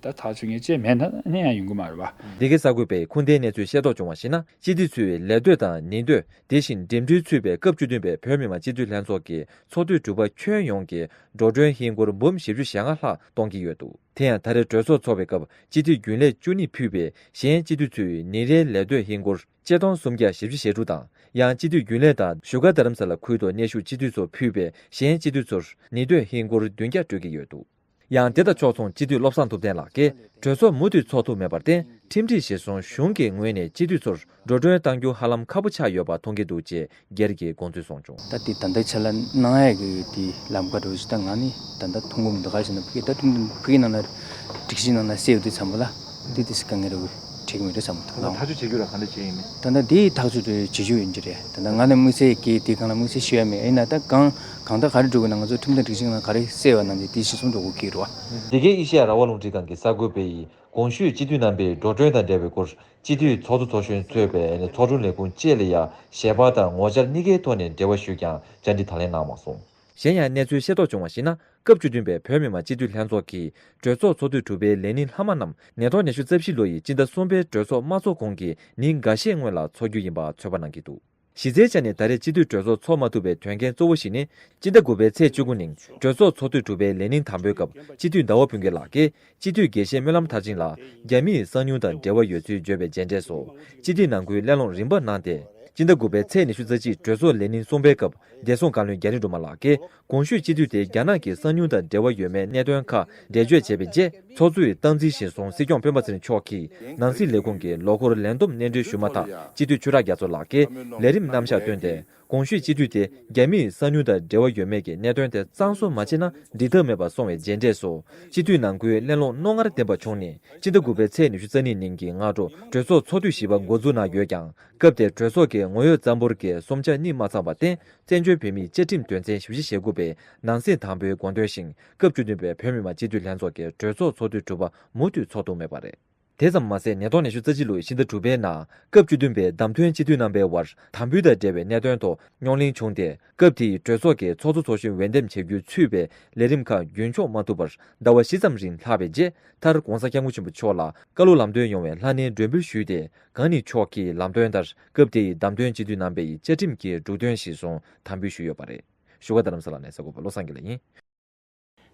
ད་ཐག་གཅོད་མཁན་ཅིག་མེད་ན་ཨ་ནི་ཡང་ཡོང་གི་མ་རེད་བ། འདི་གའི་གསར་འགོད་པས་ཁུངས་ལྡན་གནས་ཚུལ་ཤེས་རྟོགས་བྱུང་བར་གཞིགས་ན། སྤྱི་འཐུས་ཚོའི་ལས་གཏོད་དང་ཉིན་གཏོད། དེ་བཞིན་འགྲིམ་འགྲུལ་ཚུད་པའི་སྐབས་བཅུ་བདུན་པའི་བོད་མི་མང་སྤྱི་འཐུས་ལྷན་ཚོགས་ཀྱི་ཚོགས་དུས་དྲུག་པ་ཁྱོན་ཡོངས་ཀྱི་འགྲོ་གྲོན་ཧིན་སྒོར་འབུམ་བཞི་བཅུ་ཞེ་ལྔ་ལྷག་གཏོང་གི་ཡོད་འདུག། དེ་ཡང་ད་རེས་གྲོས་ཚོགས་འཚོགས་པའི་སྐབས་སྤྱི་འཐུས་རྒྱུན་ལས་བཅུ་གཉིས་ཕུད་པའི་གཞན་སྤྱི་འཐུས་ཚོའི་ཉིན་རེའི་ལས་གཏོད་ཧིན་སྒོར་ཆིག་སྟོང་སུམ་བརྒྱ་བཞི་བཅུ་ཞེ་དྲུག་དང་། ཡང་སྤྱི་འཐུས་རྒྱུན་ལས་དང་བཞུགས་སྒར་རྡ་རམ་ས་ལ་ཁུལ་དུ་གནས་བཞུགས་སྤྱི་འཐུས་ཚོ་ཕུད་པའི་གཞན་སྤྱི་འཐུས་ཚོར་ཉིན་སྟོད་ཧིན་སྒོར་བདུན་བརྒྱ་སྤྲོད་ཀྱི་ཡོད་འདུག། ཡང་དེ་དང་ཕྱོགས་མཚུངས་སྤྱི་འཐུས་བློ་བཟང་ཐུབ་བསྟན་ལགས་ཀྱིས་གྲོས་ཚོགས་མུ་མཐུད་ཚོགས་ཐུབ་མེད་པར་བརྟེན། ཁྲིམས་སྒྲིག་གཞིར་བཟུང་གཞུང་གི་ངོས་ནས་སྤྱི་འཐུས་ཚོར་འགྲོ་གྲོན་གཏང་རྒྱུ་ཧ་ལམ་ཁག་པོ་ཆགས་ཡོད་པ་མཐོང་གི་འདུག་ཅེས་སྒེར་གྱི་དགོངས་ཚུལ་གསུངས་བྱུང་། ད་དེ་ད་ལྟ་ཆ་ལ་གནང་ཡ་གི་དེ་ལམ་ཁ་འགྲོ་བཞིན་ད་ང་ནི་ད་ལྟ་མཐོང་གི་མི་འདུག། ག་རེ་ཟེར་ན་ཕ་གི་ད་ཁྲིམས་ཕ་གི་ནང་ལ་སྒྲིག་གཞི་ནང་ལ་གསལ་ཡོད་དུས་ཙམ་པ་ལ་དེ་དེ་སི་དཀའ་ངལ་རེད། འགྲིག་གི་མི་འདུག་བསམ་གི་འདུག། ད་ལྟ་ཐག་གཅོད་བྱེད་རྒྱུ་ལ་ག་འདྲ་བྱས་ཡིན་མིན། ད་ལྟ་དེའི་ཐག་གཅོད་རེ་བྱེད་རྒྱུ་ཡིན་གྱི་རེད། ད་ལྟ་ང་ནི་དམིགས་བསལ་གྱི་དེ་སྒང་ལ་དམིགས་བསལ་ཞུ་ཡ་མེད། ཡིན་ན་ད་གང་གང་ལྟར་ག་རེ་འགྲོ་དགོས་ན་ང་ཚོ་ཁྲིམས་དང་སྒྲིག་གཞི་ནང་ག་རེ་གསལ་བ་ནང་བཞིན་དེ་གཞིར་བཟུང་འགྲོ་དགོས་ཀྱི་རེད་བ། འདི་གའི་ཨེ་ཤེ་ཡ་རང་དབང་རླུང་འཕྲིན་ཁང་གི་གསར་འགོད་པ་ཡིས་གོང་ཞུས་སྤྱི་འཐུས་རྣམ་པའི་འགྲོ་གྲོན་དང་འབྲེལ་བའི་སྐོར་སྤྱི་འཐུས་ཚོགས་གཙོ་ཚོགས་གཞོན་གཙོས་པའི་ཚོགས་དྲུང་ལས་ཁུངས་བཅས་ལ་ཡང་ཞལ་པར་དང་ངོ་བཅར་གཉིས་ཀའི་ཐོག་ནས་འབྲེལ་བ་ཞུས་ཀྱང་བཅར་འདྲི་དང་ལེན་གནང་མ་སོང་། གཞན་ཡང་གནས་ཚུལ་ཤེས་རྟོགས་བྱུང་བར་གཞིགས་ན། སྐབས་བཅུ་བདུན་པའི་བོད་མི་མང་སྤྱི་འཐུས་ལྷན་ཚོགས་ཀྱི་གྲོས་ཚོགས་ཚོགས་དུས་དྲུག་པའི་ལས་ཉིན་ལྷག་མ་རྣམས་ཉིས་སྟོང་ཉི་ཤུ་རྩ་བཞི་ལོ་ཡི་སྤྱི་ཟླ་གསུམ་པའི་གྲོས་ཚོགས་མ་ཚོགས་གོང་གི་ཉིན་འགའ་ཤས་སྔོན་ལ་ཚོགས་རྒྱུ་ཡིན་པ་ཚོད་དཔག་གནང་གི་འདུག། གཞི་རྩའི་ཆ་ནས་ད་རེས་སྤྱི་འཐུས་གྲོས་ཚོགས་ཚོགས་མ་ཐུབ་པའི་དོན་རྐྱེན་གཙོ་བོ་ཞིག་ནི། སྤྱི་ཟླ་དགུ་པའི་ཚེས་བཅུ་དགུ་ཉིན་གྲོས་ཚོགས་ཚོགས་དུས་དྲུག་པའི་ལས་ཉིན་དང་པོའི་སྐབས་སྤྱི་འཐུས་ཟླ་བ་ཕུན་དཀར་ལགས་ཀྱིས་སྤྱི་འཐུས་དགེ་བཤེས་སྨོན་ལམ་མཐར་ཕྱིན་ལགས་རྒྱ་མིས་གསང་ཉུལ་དང་འབྲེལ་བ་ཡོད་ཚུལ་བརྗོད་པའི་མཇལ་འཕྲད་སོགས་སྤྱི་འཐུས་ནང་ཁུལ་གླེང་སློང་རིམ་པར་གནང་སྟེ། སྤྱི་ཟླ་དགུ་པའི་ཚེས་ཉི་ཤུ་རྩ་གཅིག་གྲོས་ཚོགས་ལས་ཉིན་གསུམ་པའི་སྐབས་བདེ་སྲུང་བཀའ་བློན་རྒྱ་རི་སྒྲོལ་མ་ལགས་ཀྱིས་གོང་ཞུས་སྤྱི་འཐུས་དེ་རྒྱ་ནག་གི་གསང་ཉུལ་དང་འབྲེལ་བ་ཡོད་མེད་གནད་དོན་ཁག་འགྲེལ་བརྗོད་བྱས་པའི་རྗེས། ཚོགས་གཙོས་སྟངས་འཛིན་གཞིར་བཟུང་སྲིད་སྐྱོང་སྤེན་པ་ཚེ་རིང་མཆོག་གིས་ནང་སྲིད་ལས་ཁུངས་ཀྱི་ལོ་འཁོར་ལས་བསྡོམས་སྣེ་འདྲེན་ཞུས་མ་ཐག་སྤྱི་འཐུས་ཆོས་གྲགས་རྒྱ་མཚོ་ལགས་ཀྱིས་ལས་རིམ་རྣམ་གཞག་བཏོན་ཏེ། གོང་ཞུས་སྤྱི་འཐུས་དེ་རྒྱ་མིས་གསང་ཉུལ་དང་འབྲེལ་བ་ཡོད་མེད་ཀྱི་གནད་དོན་དེ་གཙང་བཟོ་མ་བྱས་ན་འགྲིག་ཐབས་མེད་པ་སོང་བའི་མཇལ་འཕྲད་སོགས་སྤྱི་འཐུས་ནང་ཁུལ་གླེང་སློང་རྣོ་ངར་ལྡན་པ་བྱུང་ནས། སྤྱི་ཟླ་དགུ་པའི་ཚེས་ཉི་ཤུ་རྩ་གཉིས་ཉིན་གྱི་སྔ་དྲོ་གྲོས་ཚོགས་ཚོགས་དུས་བཞི་པ་འགོ་འཛུགས་གནང་ཡོད་ཀྱང་། སྐབས་དེར་གྲོས་ཚོགས་ཀྱི་ངོ་ཡོད་རྩ་འབོར་གྱི་གསུམ་ཆ་གཉིས་མ་ཚང་བར་བརྟེན། བཙན་བྱོལ་བོད་མིའི་བཅའ་ཁྲིམས་དོན་ཚན་ཞེ་དགུ་པའི་ནང་གསེས་དང་པོའི་དགོངས་དོན་བཞིན། སྐབས་བཅུ་བདུན་པའི་བོད་མི་མང་སྤྱི་འཐུས་ལྷན་ཚོགས་ཀྱི་གྲོས་ཚོགས་ཚོགས་དུས་དྲུག་པ་མུ་མཐུད་ཚོགས་ཐུབ་མེད་པ་རེད། དེ་ཙམ་མ་ཟད། ཉིས་སྟོང་ཉི་ཤུ་རྩ་གཅིག་ལོའི་ཕྱི་ཟླ་དྲུག་པའི་ནང་སྐབས་བཅུ་བདུན་པའི་བདམས་ཐོན་སྤྱི་འཐུས་རྣམ་པའི་དབར་དམ་འབུལ་དང་འབྲེལ་བའི་གནད་དོན་ཐོག་རྙོག་གླེང་བྱུང་སྟེ། སྐབས་དེའི་གྲོས་ཚོགས་ཀྱི་ཚོགས་གཙོ་ཚོགས་གཞོན་འོས་འདེམས་བྱ་རྒྱུའི་ཚུད་པའི་ལས་རིམ་ཁག་རྒྱུན་འཁྱོངས་མ་ཐུབ་པར་ཟླ་བ་བཞི་ཙམ་རིང་ལྷག་པའི་རྗེས། མཐར་༧གོང་ས་༧སྐྱབས་མགོན་ཆེན་པོ་མཆོག་ལ་བཀའ་སློབ་ལམ་སྟོན་ཡོང་བའི་ལྷ་ནན་མགྲོན་འབོད་ཞུས་ཏེ། གང་ཉིད་མཆོག་གིས་ལམ་སྟོན་ལྟར་སྐབས་དེའི་བདམས་ཐོན་སྤྱི་འཐུས་རྣམ་པའི་བཅའ་ཁྲིམས་ཀྱི་འབྲུ་དོན་གཞིར་བཟུང་དམ་འབུལ་ཞུས་ཡོད་པ་རེད། བཞུགས་སྒར་རྡ་རམ་ས་ལ་ནས་གསར་འགོད་པ་བློ་བཟང་དགེ་ལེགས་ཡིན།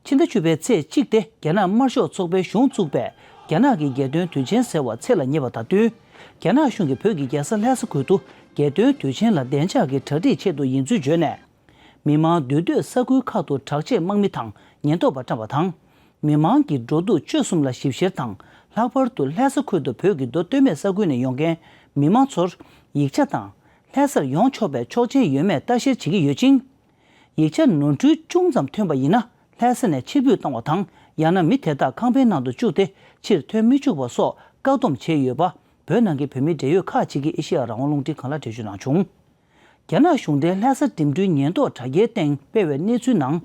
ཕྱི་ཟླ་བཅུ་པའི་ཚེས་གཅིག་སྟེ། རྒྱ་ནག་དམར་ཤོག་ཚོགས་པའི་གཞུང་བཙུགས་པའི་རྒྱ་ནག་གི་རྒྱལ་སྟོན་དུས་ཆེན་ཟེར་བ་ཚེ་ལ་བསྙད་པ་དང་བསྟུན། རྒྱ་ནག་གཞུང་གིས་བོད་ཀྱི་རྒྱལ་ས་ལྷ་ས་ཁུལ་དུ་རྒྱལ་སྟོན་དུས་ཆེན་ལ་བདེ་འཇགས་ཀྱི་གྲ་སྒྲིག་ཆེད་དུ་ཡིན་ཚུལ་བརྗོད་ནས། མི་མང་འདུས་སྡོད་ས་ཁུལ་ཁག་ཏུ་དྲག་ཆས་དམག་མི་དང་ཉེན་རྟོག་པ་བཀྲམ་པ་དང་། མི་མང་གི་འགྲོ་འདུག་སྤྱོད་གསུམ་ལ་ཞིབ་བཤེར་དང་། ལྷག་པར་དུ་ལྷ་ས་ཁུལ་དུ་བོད་ཀྱི་མདོ་སྟོད་སྨད་ས་ཁུལ་ནས་ཡོང་མཁན་མི་མང་ཚོར་ཡིག་ཆ་དང་། ལྷ་སར་ཡོང་ཆོག་པའི་ཆོག་མཆན་ཡོད་མེད་ལྟ་བཤེར་བྱེད་ཀྱི་ཡོད་ཅིང་། ཡིག་ཆ་ནོར་འཁྲུལ་ཅུང་ཙམ་ཐོན་པ་ཡིན་ན། ལྷ་ས་ནས་ཕྱིར་འབུད་གཏོང་བ་དང་། ཡང་ན་མི་དེ་དག་ཁང་པའི་ནང་དུ་བཅུག་སྟེ་ཕྱིར་ཐོན་མི་བཅུག་པ་སོགས་བཀག་སྡོམ་བྱས་ཡོད་པ། བོད་ནང་གི་བོད་མིའི་འབྲེལ་ཡོད་ཁག་ཅིག་གིས་ཨེ་ཤེ་ཡ་རང་དབང་རླུང་འཕྲིན་ཁང་ལ་འགྲེལ་བརྗོད་གནང་བྱུང་། རྒྱ་ནག་གཞུང་འབྲེལ་ལྷ་ས་འགྲིམ་འགྲུལ་ཉེན་རྟོག་དྲ་རྒྱའི་སྟེང་སྤེལ་བའི་གནས་ཚུལ་ནང་།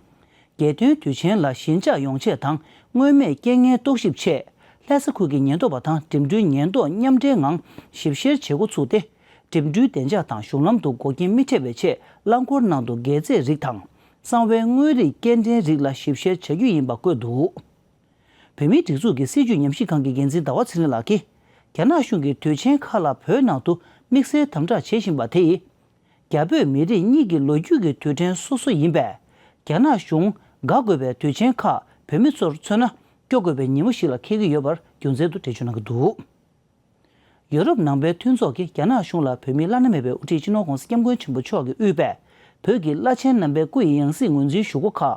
རྒྱལ་སྟོན་དུས་ཆེན་ལ་ཞི་འཇགས་ཡོང་ཆེད་དང་། མངོན་མེད་རྐྱེན་ངན་རྟོག་ཞིབ་ཆེད། ལྷ་ས་ཁུལ་གྱི་ཉེན་རྟོག་པ་དང་འགྲིམ་འགྲུལ་ཉེན་རྟོག་མཉམ་འབྲེལ་ངང་ཞིབ་བཤེར་བྱེད་འགོ་ཚུགས་ཏེ། འགྲིམ་འགྲུལ་བདེ་འཇགས་དང་གཞུང་ལམ་དུ་འགོག་རྐྱེན་མི་འཕྲད་པའི་ཆེད་རླངས་འཁོར་ནང་དུ་འགད་རྫས་རིགས་དང་། གསང་བའི་དངོས་རིགས་སྐྱེལ་འདྲེན་རིགས་ལ་ཞིབ་བཤེར་བྱ་རྒྱུ་ཡིན་པ་བཀོད་འདུག། བོད་མིའི་སྒྲིག་འཛུགས་ཀྱི་སྲིད་བྱུས་ཉམས་ཞིབ་ཁང་གི་འགན་འཛིན་ཟླ་བ་ཚེ་རིང་ལགས་ཀྱིས། རྒྱ་ནག་གཞུང་གིས་དུས་ཆེན་ཁག་ལ་བོད་ནང་དུ་དམིགས་བསལ་དམ་དྲག་བྱེད་བཞིན་པ་དེ་ཡིས། རྒྱ་བོད་མི་རིགས་གཉིས་ཀྱི་ལོ་རྒྱུས་ཀྱི་དུས་དྲན་སོ་སོ་ཡིན་པས། རྒྱ་ནག་གཞུང་དགའ་དགོས་པའི་དུས་ཆེན་ཁག་བོད་མི་ཚོར་མཚོན་ན་སྐྱོ་དགོས་པའི་ཉིན་མོ་ཞིག་ལ་འཁེལ་གྱི་ཡོད་པར་རྒྱུ་མཚན་དུ་འགྲེལ་བརྗོད་གནང་གི་འདུག། ཡུ་རོབ་ནང་པའི་མཐུན་ཚོགས་ཀྱིས་རྒྱ་ནག་གཞུང་ལ་བོད་མིའི་བླ་ན་མེད་པའི་དབུ་ཁྲིད་སྤྱི་ནོར་༧གོང་ས་༧སྐྱབས་མགོན་ཆེན་པོ་མཆོག་གིས་དབུས་པའི་བོད་ཀྱི་བླ་ཆེན་རྣམ་པའི་སྐུ་ཡི་ཡང་སྲིད་ངོས་འཛིན་ཞུ་སྒོ་ཁག་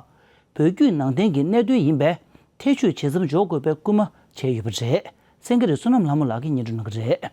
བོད་བརྒྱུད་ནང་བསྟན་གྱི་གནད་དོན་ཡིན་པས་ཐེ་བྱུས་ཇི་ཙམ་འཇོག་དགོས་པའི་སྐུལ་མ་བྱས་ཡོད་པ་རེད། སེང་གེ་རི་བསོད་ནམས་ལྷ་མོ་ལགས་ཀྱིས་སྙན་སྒྲོན་གནང་གི་རེད།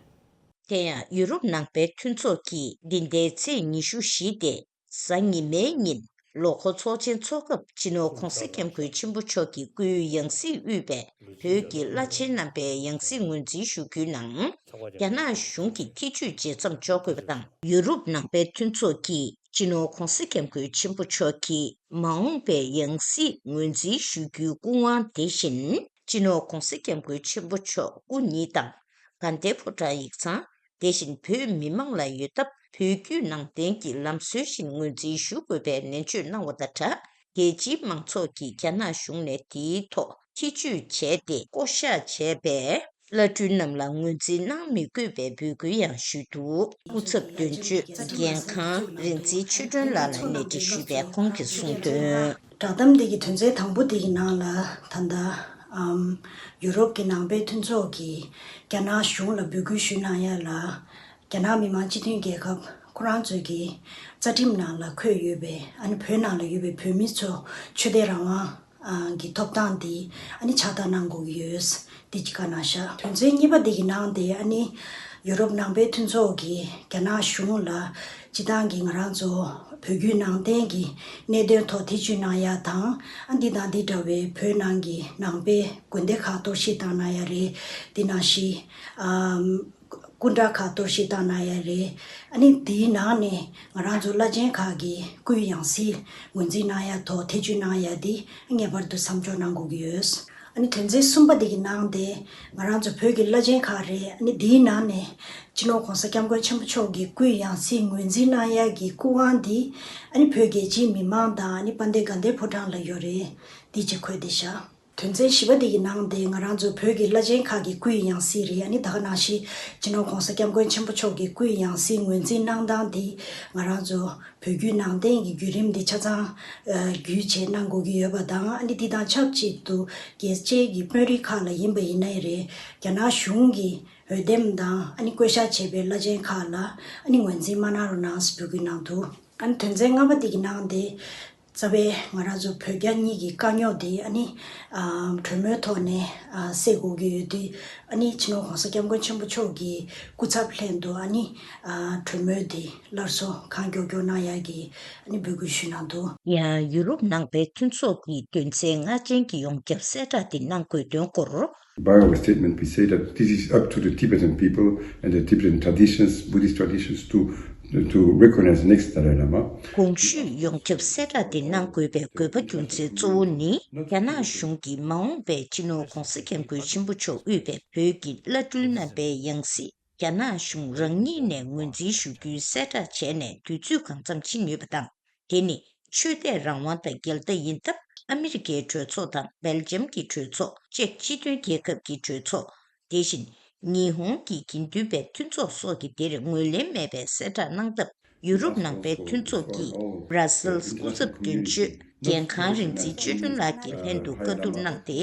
དེ་ཡང་ཡུ་རོབ་ནང་པའི་མཐུན་ཚོགས་ཀྱིས་འདི་ཟླའི་ཚེས་ཉི་ཤུ་བཞི་སྟེ། གཟའ་ཉི་མའི་ཉིན་ལོ་འཁོར་ཚོགས་ཆེན་འཚོགས་སྐབས་སྤྱི་ནོར་༧གོང་ས་༧སྐྱབས་མགོན་ཆེན་པོ་མཆོག་གི་སྐུའི་ཡང་སྲིད་དབུས་པའི་བོད་ཀྱི་བླ་ཆེན་རྣམ་པའི་ཡང་སྲིད་ངོས་འཛིན་ཞུ་རྒྱུའི་ནང་། རྒྱ་ནག་གཞུང་གིས་ཐེ་བྱུས་ཇི་ཙམ་འཇོག་དགོས་པ་དང་། ཡུ་རོབ་ནང་པའི་མཐུན་ཚོགས་ཀྱིས་སྤྱི་ནོར་༧གོང་ས་༧སྐྱབས་མགོན་ཆེན་པོ་མཆོག་གི་མ་འོངས་པའི་ཡང་སྲིད་ངོས་འཛིན་ཞུ་རྒྱུའི་སྐུ་དབང་དེ་བཞིན། སྤྱི་ནོར་༧གོང་ས་༧སྐྱབས་མགོན་ཆེན་པོ་མཆོག་སྐུ་ཉིད་དང་། དགའ་ལྡན་ཕོ་བྲང་ཡིག་ཚང་། དེ་བཞིན་བོད་མི་མང་ལ་ཡོད་སྟབས། བོད་བརྒྱུད་ནང་བསྟན་གྱི་ལམ་སྲོལ་བཞིན་ངོས་འཛིན་ཞུ་དགོས་པའི་ནན་བརྗོད་གནང་བ་དང་སྦྲགས། རྒྱལ་སྤྱིའི་མང་ཚོགས་ཀྱིས་རྒྱ་ནག་གཞུང་ནས་དེའི་ཐོག་ཐེ་བྱུས་བྱས་ཏེ། བསྐོ་གཞག་བྱས་པའི་བླ་སྤྲུལ་རྣམས་ལ་ངོས་འཛིན་གནང་མི་དགོས་པའི་འབོད་སྐུལ་ཡང་ཞུས་འདུག། སྐུ་ཚབ་དོན་གཅོད་འགན་ཁང་རིག་འཛིན་ཆོས་སྒྲོན་ལགས་ལ་གནས་འདྲི་ཞུས་པས། ཁོང་གིས་གསུངས་དོན། བསྒྲགས་གཏམ་འདི་གི་དོན་ཚན་དང་པོ་འདི་གི་ནང་ལ། ད་ལྟ་ཨམ་ཡུ་རོབ་ཀྱི་ནང་པའི་མཐུན་ཚོགས་ཀྱིས་རྒྱ་ནག་གཞུང་ལ་འབོད་སྐུལ་ཞུ་གནང་ཡ་ལ། རྒྱ་ནག་མི་དམངས་སྤྱི་མཐུན་རྒྱལ་ཁབ་ཁོ་རང་ཚོའི་གི་རྩ་ཁྲིམས་ནང་ལ་འཁོད་ཡོད་པའི། ཨ་ནི་བོད་ནང་ལ་ཡོད་པའི་བོད་མི་ཚོ་ཆོས་དད་རང་དབང་གི་ཐོབ་ཐང་འདི་ཨ་ནི་ཕྱག་བསྟར་གནང་དགོས་ཀྱི་ཡོད། འདི་གཅིག་བཀའ་གནང་ཤག། དོན་ཚན་གཉིས་པ་འདི་གི་ནང་དེ་ཨ་ནི་ཡུ་རོབ་ནང་པའི་མཐུན་ཚོགས་ཀྱིས་རྒྱ་ནག་གཞུང་ལ་སྤྱི་བཏང་གི་ང་རང་ཚོ་བོད་བརྒྱུད་ནང་བསྟན་གྱི་གནད་དོན་ཐོག་ཐེ་བྱུས་གནང་ཡ་དང་། ཨ་འདི་དང་འདི་འདྲ་བའི་བོད་ནང་གི་ནང་པའི་དགོན་སྡེ་ཁག་གཏོར་བཤིག་བཏང་གནང་ཡ་རེད། འདི་ནང་བཞིན་ཨམ་སྐུ་འདྲ་ཁག་གཏོར་བཤིག་བཏང་གནང་ཡ་རེད། ཨ་ནི་དེའི་ནང་ནས་ང་རང་ཚོ་བླ་ཆེན་ཁག་གི་སྐུའི་ཡང་སྲིད་ངོས་འཛིན་གནང་ཡ་ཐོག་ཐེ་བྱུས་གནང་ཡ་འདི་ངེས་པར་དུ་མཚམས་འཇོག་གནང་དགོས་ཀྱི་ཡོད། ཨ་ནི་དོན་ཚན་གསུམ་པ་འདི་གི་ནང་དེ་ང་རང་ཚོ་བོད་ཀྱི་བླ་ཆེན་ཁག་རེད། ཨ་ནི་དེའི་ནང་ནས་སྤྱི་ནོར་༧གོང་ས་༧སྐྱབས་མགོན་ཆེན་པོ་མཆོག་གི་སྐུའི་ཡང་སྲིད་ངོས་འཛིན་གནང་ཡ་གི་སྐུ་དབང་འདི་ཨ་ནི་བོད་རྒྱལ་སྤྱིའི་མི་མང་དང་། ཨ་ནི་དཔལ་ལྡན་དགའ་ལྡན་ཕོ་བྲང་ལ་ཡོད་རེད། འདི་གཅིག་འཁོད་བསྡད་ཤག། དོན་ཚན་བཞི་པ་འདི་གི་ནང་དེ་ང་རང་ཚོ་བོད་ཀྱི་བླ་ཆེན་ཁག་གི་སྐུའི་ཡང་སྲིད་རེད། ཨ་ནི་ད་ག་ནང་བཞིན་སྤྱི་ནོར་༧གོང་ས་༧སྐྱབས་མགོན་ཆེན་པོ་མཆོག་གི་སྐུའི་ཡང་སྲིད་ངོས་འཛིན་གནང་སྟངས་འདི་ང་རང་ཚོ་བོད་བརྒྱུད་ནང་བསྟན་གྱི་བརྒྱུད་རིམ་འདི་ཆ་ཚང་ཨ་བརྒྱུད་བྱས་གནང་དགོས་ཀྱི་ཡོད་པ་དང་། ཨ་ནི་འདི་དང་ཆབས་ཅིག་ཏུ་རྒྱལ་སྤྱིའི་གི་དཔོན་རིགས་ཁག་ལ་ཡིན་པ་ཡིན་ན་ཡང་རེད། རྒྱ་ནག་གཞུང་གིས་འོས་འདེམས་དང་ཨ་ནི་བསྐོ་གཞག་བྱས་པའི་བླ་ཆེན་ཁག་ལ་ཨ་ནི་ངོས་འཛིན་མ་གནང་རོགས་གནང་ཟེར་འབོད་སྐུལ་གནང་འདུག། ཨ་ནི་དོན་ཚན་ལྔ་པ་འདི་གི་ནང་དེ་རྩ་བའི་ང་རང་ཚོ་བོད་རྒྱ་གཉིས་ཀྱི་དཀའ་རྙོག་འདི་ཨ་ནི་ཨ་གྲོས་མོལ་ཐོག་ནས་ཨ་སེལ་དགོས་ཀྱི་ཡོད་དུས། ཨ་ནི་སྤྱི་ནོར་༧གོང་ས་༧སྐྱབས་མགོན་ཆེན་པོ་མཆོག་གི་སྐུ་ཚབ་ལྷན་དུ་ཨ་ནི་ཨ་གྲོས་མོལ་འདི་སླར་གསོ་གང་མགྱོགས་མགྱོགས་གནང་ཡག་གི་ཨ་ནི་འབོད་སྐུལ་ཞུས་གནང་འདུག། ཡང་ཡུ་རོབ་ནང་པའི་མཐུན་ཚོགས་ཀྱི་དོན་ཚན་ལྔ་ཅན་གྱི་ཡོངས་ཁྱབ་གསལ་བསྒྲགས་འདི་གནང་དགོས་དོན་སྐོར། By our statement, we say that this is up to the Tibetan people and the Tibetan traditions, Buddhist traditions, to to recognize next Dalai Lama. གོང་ཞུས་ཡོངས་ཁྱབ་གསལ་བསྒྲགས་འདི་གནང་དགོས་པའི་དགོས་པ་རྒྱུ་མཚན་གཙོ་བོ་ནི། རྒྱ་ནག་གཞུང་གིས་མ་འོངས་པའི་སྤྱི་ནོར་༧གོང་ས་༧སྐྱབས་མགོན་ཆེན་པོ་མཆོག་དབུས་པའི་བོད་ཀྱི་བླ་སྤྲུལ་རྣམ་པའི་ཡང་སྲིད་རྒྱ་ནག་གཞུང་རང་ཉིད་ནས་ངོས་འཛིན་ཞུ་རྒྱུའི་གསལ་བསྒྲགས་བྱས་ནས་དུས་ཚོད་གང་འཚམ་ཕྱིན་ཡོད་པ་དང་། དེ་ནི་ཆོས་དད་རང་དབང་དང་འགལ་ཟླ་ཡིན་སྟབས། ཨ་མི་རི་ཀའི་གྲོས་ཚོགས་དང་སྦེལ་ཇམ་གྱི་གྲོས་ཚོགས་བཅས་སྤྱི་མཐུན་རྒྱལ་ཁབ་ཀྱི་གྲོས་ཚོགས། དེ་བཞིན་ཉི་ཧོང་གི་དགེ་འདུན་པའི་མཐུན་ཚོགས་སོགས་ཀྱིས་འདིར་ངོས་ལེན་མེད་པའི་གསལ་བསྒྲགས་གནང་སྟབས། ཡུ་རོབ་ནང་པའི་མཐུན་ཚོགས་ཀྱི་Brussels་སྐུ་ཚབ་དོན་གཅོད་རྒྱལ་ཁང་རིག་འཛིན་ཆོས་སྒྲོན་ལགས་ཀྱི་ལྷན་དུ་བཀའ་བསྡུར་གནང་སྟེ།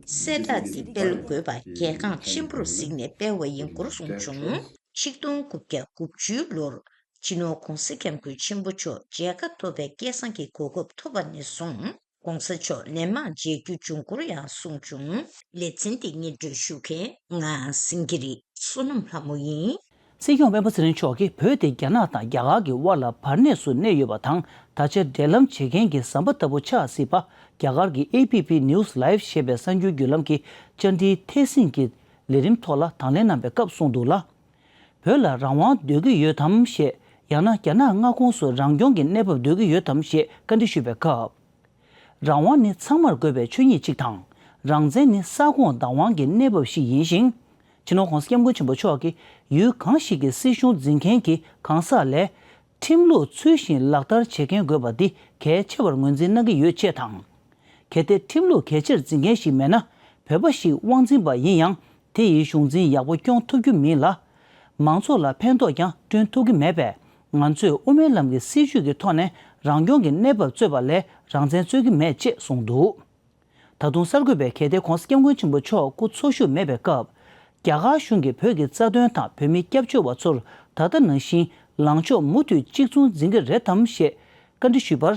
གསལ་བསྒྲགས་འདི་སྤེལ་དགོས་པ་གལ་འགངས་ཆེན་པོར་གཟིགས་ནས་སྤེལ་བ་ཡིན་སྐོར་གསུངས་བྱུང་། ཆིག་སྟོང་དགུ་བརྒྱ་དགུ་བཅུའི་ལོར་སྤྱི་ནོར་༧གོང་ས་༧སྐྱབས་མགོན་ཆེན་པོ་མཆོག་མཇལ་ཁ་ཐོབ་པའི་སྐལ་བཟང་གི་གོ་སྐབས་ཐོབ་པ་ནས་བཟུང་༧གོང་ས་མཆོག་ལན་མང་མཇལ་རྒྱུ་བྱུང་སྐོར་ཡང་གསུངས་བྱུང་། ལེ་ཚན་འདི་སྙན་སྒྲོན་ཞུ་མཁན་ང་སེང་གེ་རི་བསོད་ནམས་ལྷ་མོ་ཡིན། སྲིད་སྐྱོང་སྤེན་པ་ཚེ་རིང་མཆོག་གིས་བོད་དེ་རྒྱ་ནག་དང་རྒྱ་གར་གྱི་དབར་ལ་བར་གནས་སུ་གནས་ཡོད་པ་དང་། ད་ཆ་འབྲེལ་ལམ་བྱེད་མཁན་གྱི་ཟམ་པ་ལྟ་བུ་ཆགས་སྲིད་པ། རྒྱ་གར་གྱི་ཨེ་པི་པི་News Live ཞེས་པའི་གསར་འགྱུར་བརྒྱུད་ལམ་གྱི་བཅར་འདྲིའི་ཐད་ཟིན་གྱི་ལས་རིམ་ཐོག་ལ་དང་ལེན་གནང་བའི་སྐབས་གསུངས་འདུག་ལ། བོད་ལ་རང་དབང་འདོད་ཀྱི་ཡོད་དམ་ཞེས། ཡང་ན་རྒྱ་ནག་མངའ་ཁོངས་སུ་རང་སྐྱོང་གི་གནས་བབ་འདོད་ཀྱི་ཡོད་དམ་ཞེས་བཀའ་འདྲི་ཞུས་པའི་སྐབས། རང་དབང་ནི་ཚང་མར་དགོས་པའི་ཆོས་ཉིད་ཅིག་དང་། རང་བཙན་ནི་ས་ཁོངས་བདག་དབང་གི་གནས་བབ་ཞིག་ཡིན་ཞིང་། སྤྱི་ནོར་༧གོང་ས་༧སྐྱབས་མགོན་ཆེན་པོ་མཆོག་གིས་ཡུལ་གང་ཞིག་གི་སྲིད་གཞུང་འཛིན་མཁན་གྱི་གང་ཟག་ལས། ཁྲིམས་ལུགས་ཚུལ་བཞིན་ལག་བསྟར་བྱེད་མཁན་དགོས་པ་འདི་གལ་ཆེ་བར་ངོས་འཛིན་གནང་གི་ཡོད་ཅེས་དང་། གལ་ཏེ་ཁྲིམས་ལུགས་གལ་ཆེར་འཛིན་མཁན་ཞིག་མེད་ན། བོད་པ་ཞིག་དབང་འཛིན་པ་ཡིན་ཡང་། དེ་ཡིས་གཞུང་འཛིན་ཡག་པོ་སྐྱོང་ཐུབ་རྒྱུ་མིན་ལ། མང་ཚོགས་ལ་ཕན་ཐོགས་ཀྱང་བསྐྲུན་ཐུབ་ཀྱི་མེད་པས། ང་ཚོས་དབུ་མའི་ལམ་གྱི་སྲིད་བྱུས་ཀྱི་ཐོག་ནས་རང་སྐྱོང་གི་གནས་བབ་རྩོད་པ་ལས་རང་བཙན་རྩོད་ཀྱི་མེད་ཅེས་གསུངས་འདུག་ད་དུང་གསར་འགོད་པས་གལ་ཏེ་༧གོང་ས་༧སྐྱབས་མགོན་ཆེན་པོ་མཆོག་སྐུ་འཚོ་བཞུགས་མེད་པའི་སྐབས། རྒྱ་གར་གཞུང་གིས་བོད་ཀྱི་རྩ་དོན་དང་བོད་མིའི་སྐྱབས་བཅོལ་བ་ཚོར་ད་ལྟ་ནང་བཞིན་ལངས་ཕྱོགས་མུ་མཐུད་གཅིག་མཚུངས་འཛིན་གྱི་རེད་དམ་ཞེས་བཀའ་འདྲི་ཞུས་པར།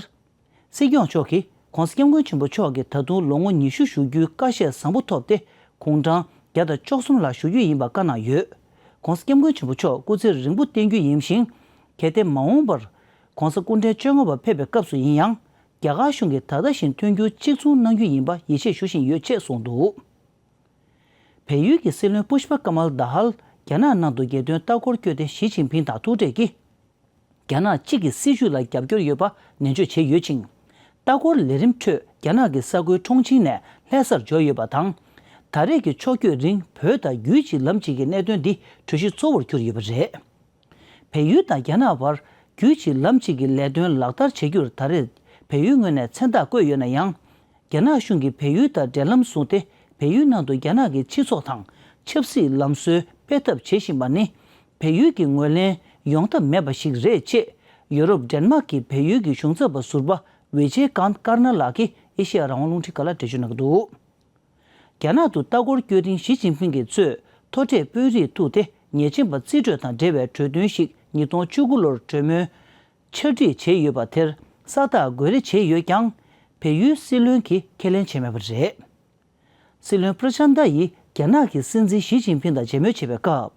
སྲིད་སྐྱོང་མཆོག་གིས་༧གོང་ས་༧སྐྱབས་མགོན་ཆེན་པོ་མཆོག་གིས་ད་དུང་ལོ་ངོ་ཉི་ཤུ་བཞུགས་རྒྱུའི་བཀའ་བཞེས་བཟང་པོ་ཐོབ་སྟེ། དགུང་གྲངས་བརྒྱ་དང་བཅུ་གསུམ་ལ་བཞུགས་རྒྱུ་ཡིན་པ་བཀའ་གནང་ཡོད། ༧གོང་ས་༧སྐྱབས་མགོན་ཆེན་པོ་མཆོག་སྐུ་ཚེ་རིང་པོ་བརྟན་རྒྱུ་ཡིན་ཞིང་། གལ་ཏེ་མ་འོངས་པར་༧གོང་ས་སྐུ་ཕྲེང་བཅོ་ལྔ་པ་ཕེབས་པའི་སྐབས་སུ་ཡིན་ཡང་། རྒྱ་གར་གཞུང་གིས་ད་ལྟ་བཞིན་མཐུན་འགྱུར་གཅིག་མཚུངས་གནང་རྒྱུ་ཡིན་པ་ཡིད་ཆེས་ཞུ་བཞིན་ཡོད་ཅེས་གསུངས་འདུག་བལ་ཡུལ་གྱི་སྲིད་བློན་པུཤ་པ་ཀ་མལ་དཱ་ཧལ་རྒྱ་ནག་ནང་དུ་རྒྱལ་དོན་ལྟ་སྐོར་བསྐྱོད་དེ་ཞི་ཅིན་ཕིང་དང་ཐུག་འཕྲད་ཀྱིས། རྒྱ་ནག་གཅིག་གི་སྲིད་བྱུས་ལ་རྒྱབ་སྐྱོར་ཡོད་པ་ནན་བརྗོད་བྱས་ཡོད་ཅིང་། ལྟ་སྐོར་ལས་རིམ་ཁྲོད་རྒྱ་ནག་གི་ས་ཁུལ་ཁྲུང་ཆིང་ནས་ལྷ་སར་འབྱོར་ཡོད་པ་དང་། ད་རེས་ཀྱི་ཕྱོགས་བསྐྱོད་རིང་བོད་དང་རྒྱུད་གཅིག་ལམ་གཅིག་གི་གནད་དོན་འདི་གྲོས་གཞི་གཙོ་བོར་གྱུར་ཡོད་པ་རེད། བལ་ཡུལ་དང་རྒྱ་ནག་བར་རྒྱུད་གཅིག་ལམ་གཅིག་གི་ལས་དོན་ལག་བསྟར་བྱེད་རྒྱུར་ད་རེས་བལ་ཡུལ་ངོས་ནས་མཚན་རྟགས་བཀོད་ཡོད་ན་ཡང་། རྒྱ་ནག་གཞུང་གིས་བལ་ཡུལ་དང་འབྲེལ་ལམ་བཟུང་སྟེ། བལ་ཡུལ་ནང་དུ་རྒྱ་ནག་གི་སྤྱི་ཚོགས་དང་ཆབ་སྲིད་ལམ་སྲོལ་སྤེལ་ཐབས་བྱེད་བཞིན་པ་ནི། བལ་ཡུལ་གྱི་ངོས་ལེན་ཡོང་ཐབས་མེད་པ་ཞིག་རེད་ཅེས། ཡོ་རོབ་ཌེན་མཱག་གི་བལ་ཡུལ་གྱི་གཞུང་ཚབ་པ་ཟུར་པ་ཝི་ཇེ་ཀཱན་ཀར་ན་ལགས་ཀྱིས་ཨེ་ཤེ་ཡ་རང་དབང་རླུང་འཕྲིན་ཁང་ལ་འགྲེལ་བརྗོད་གནང་གི་འདུག་རྒྱ་ནག་ཏུ་ལྟ་སྐོར་བསྐྱོད་རིང་ཞི་ཅིན་ཕིང་གིས་གཙོས་མཐོ་གྲས་དཔོན་རིགས་ཐུག་སྟེ། ཉེས་ཅན་པ་རྩིས་སྤྲོད་དང་འབྲེལ་བའི་གྲོས་མཐུན་ཞིག་ཉིས་སྟོང་བཅུ་དགུ་ལོར་གྲོས་མོལ་ཕྱག་བྲིས་བྱས་ཡོད་པ་དེར་ས་རྟགས་དགོས་རེ་བྱས་ཡོད་ཀྱང་། བལ་ཡུལ་སྲིད་བློན་གྱིས་ཁས་ལེན་བྱས་མེད་པ་རེད། སྲིད་བློན་པྲ་ཆན་ཏཱ་ཡིས་རྒྱ་ནག་གི་སྲིད་འཛིན་ཞི་ཅིན་ཕིང་དང་མཇལ་མོལ་བྱེད་པའི་སྐབས།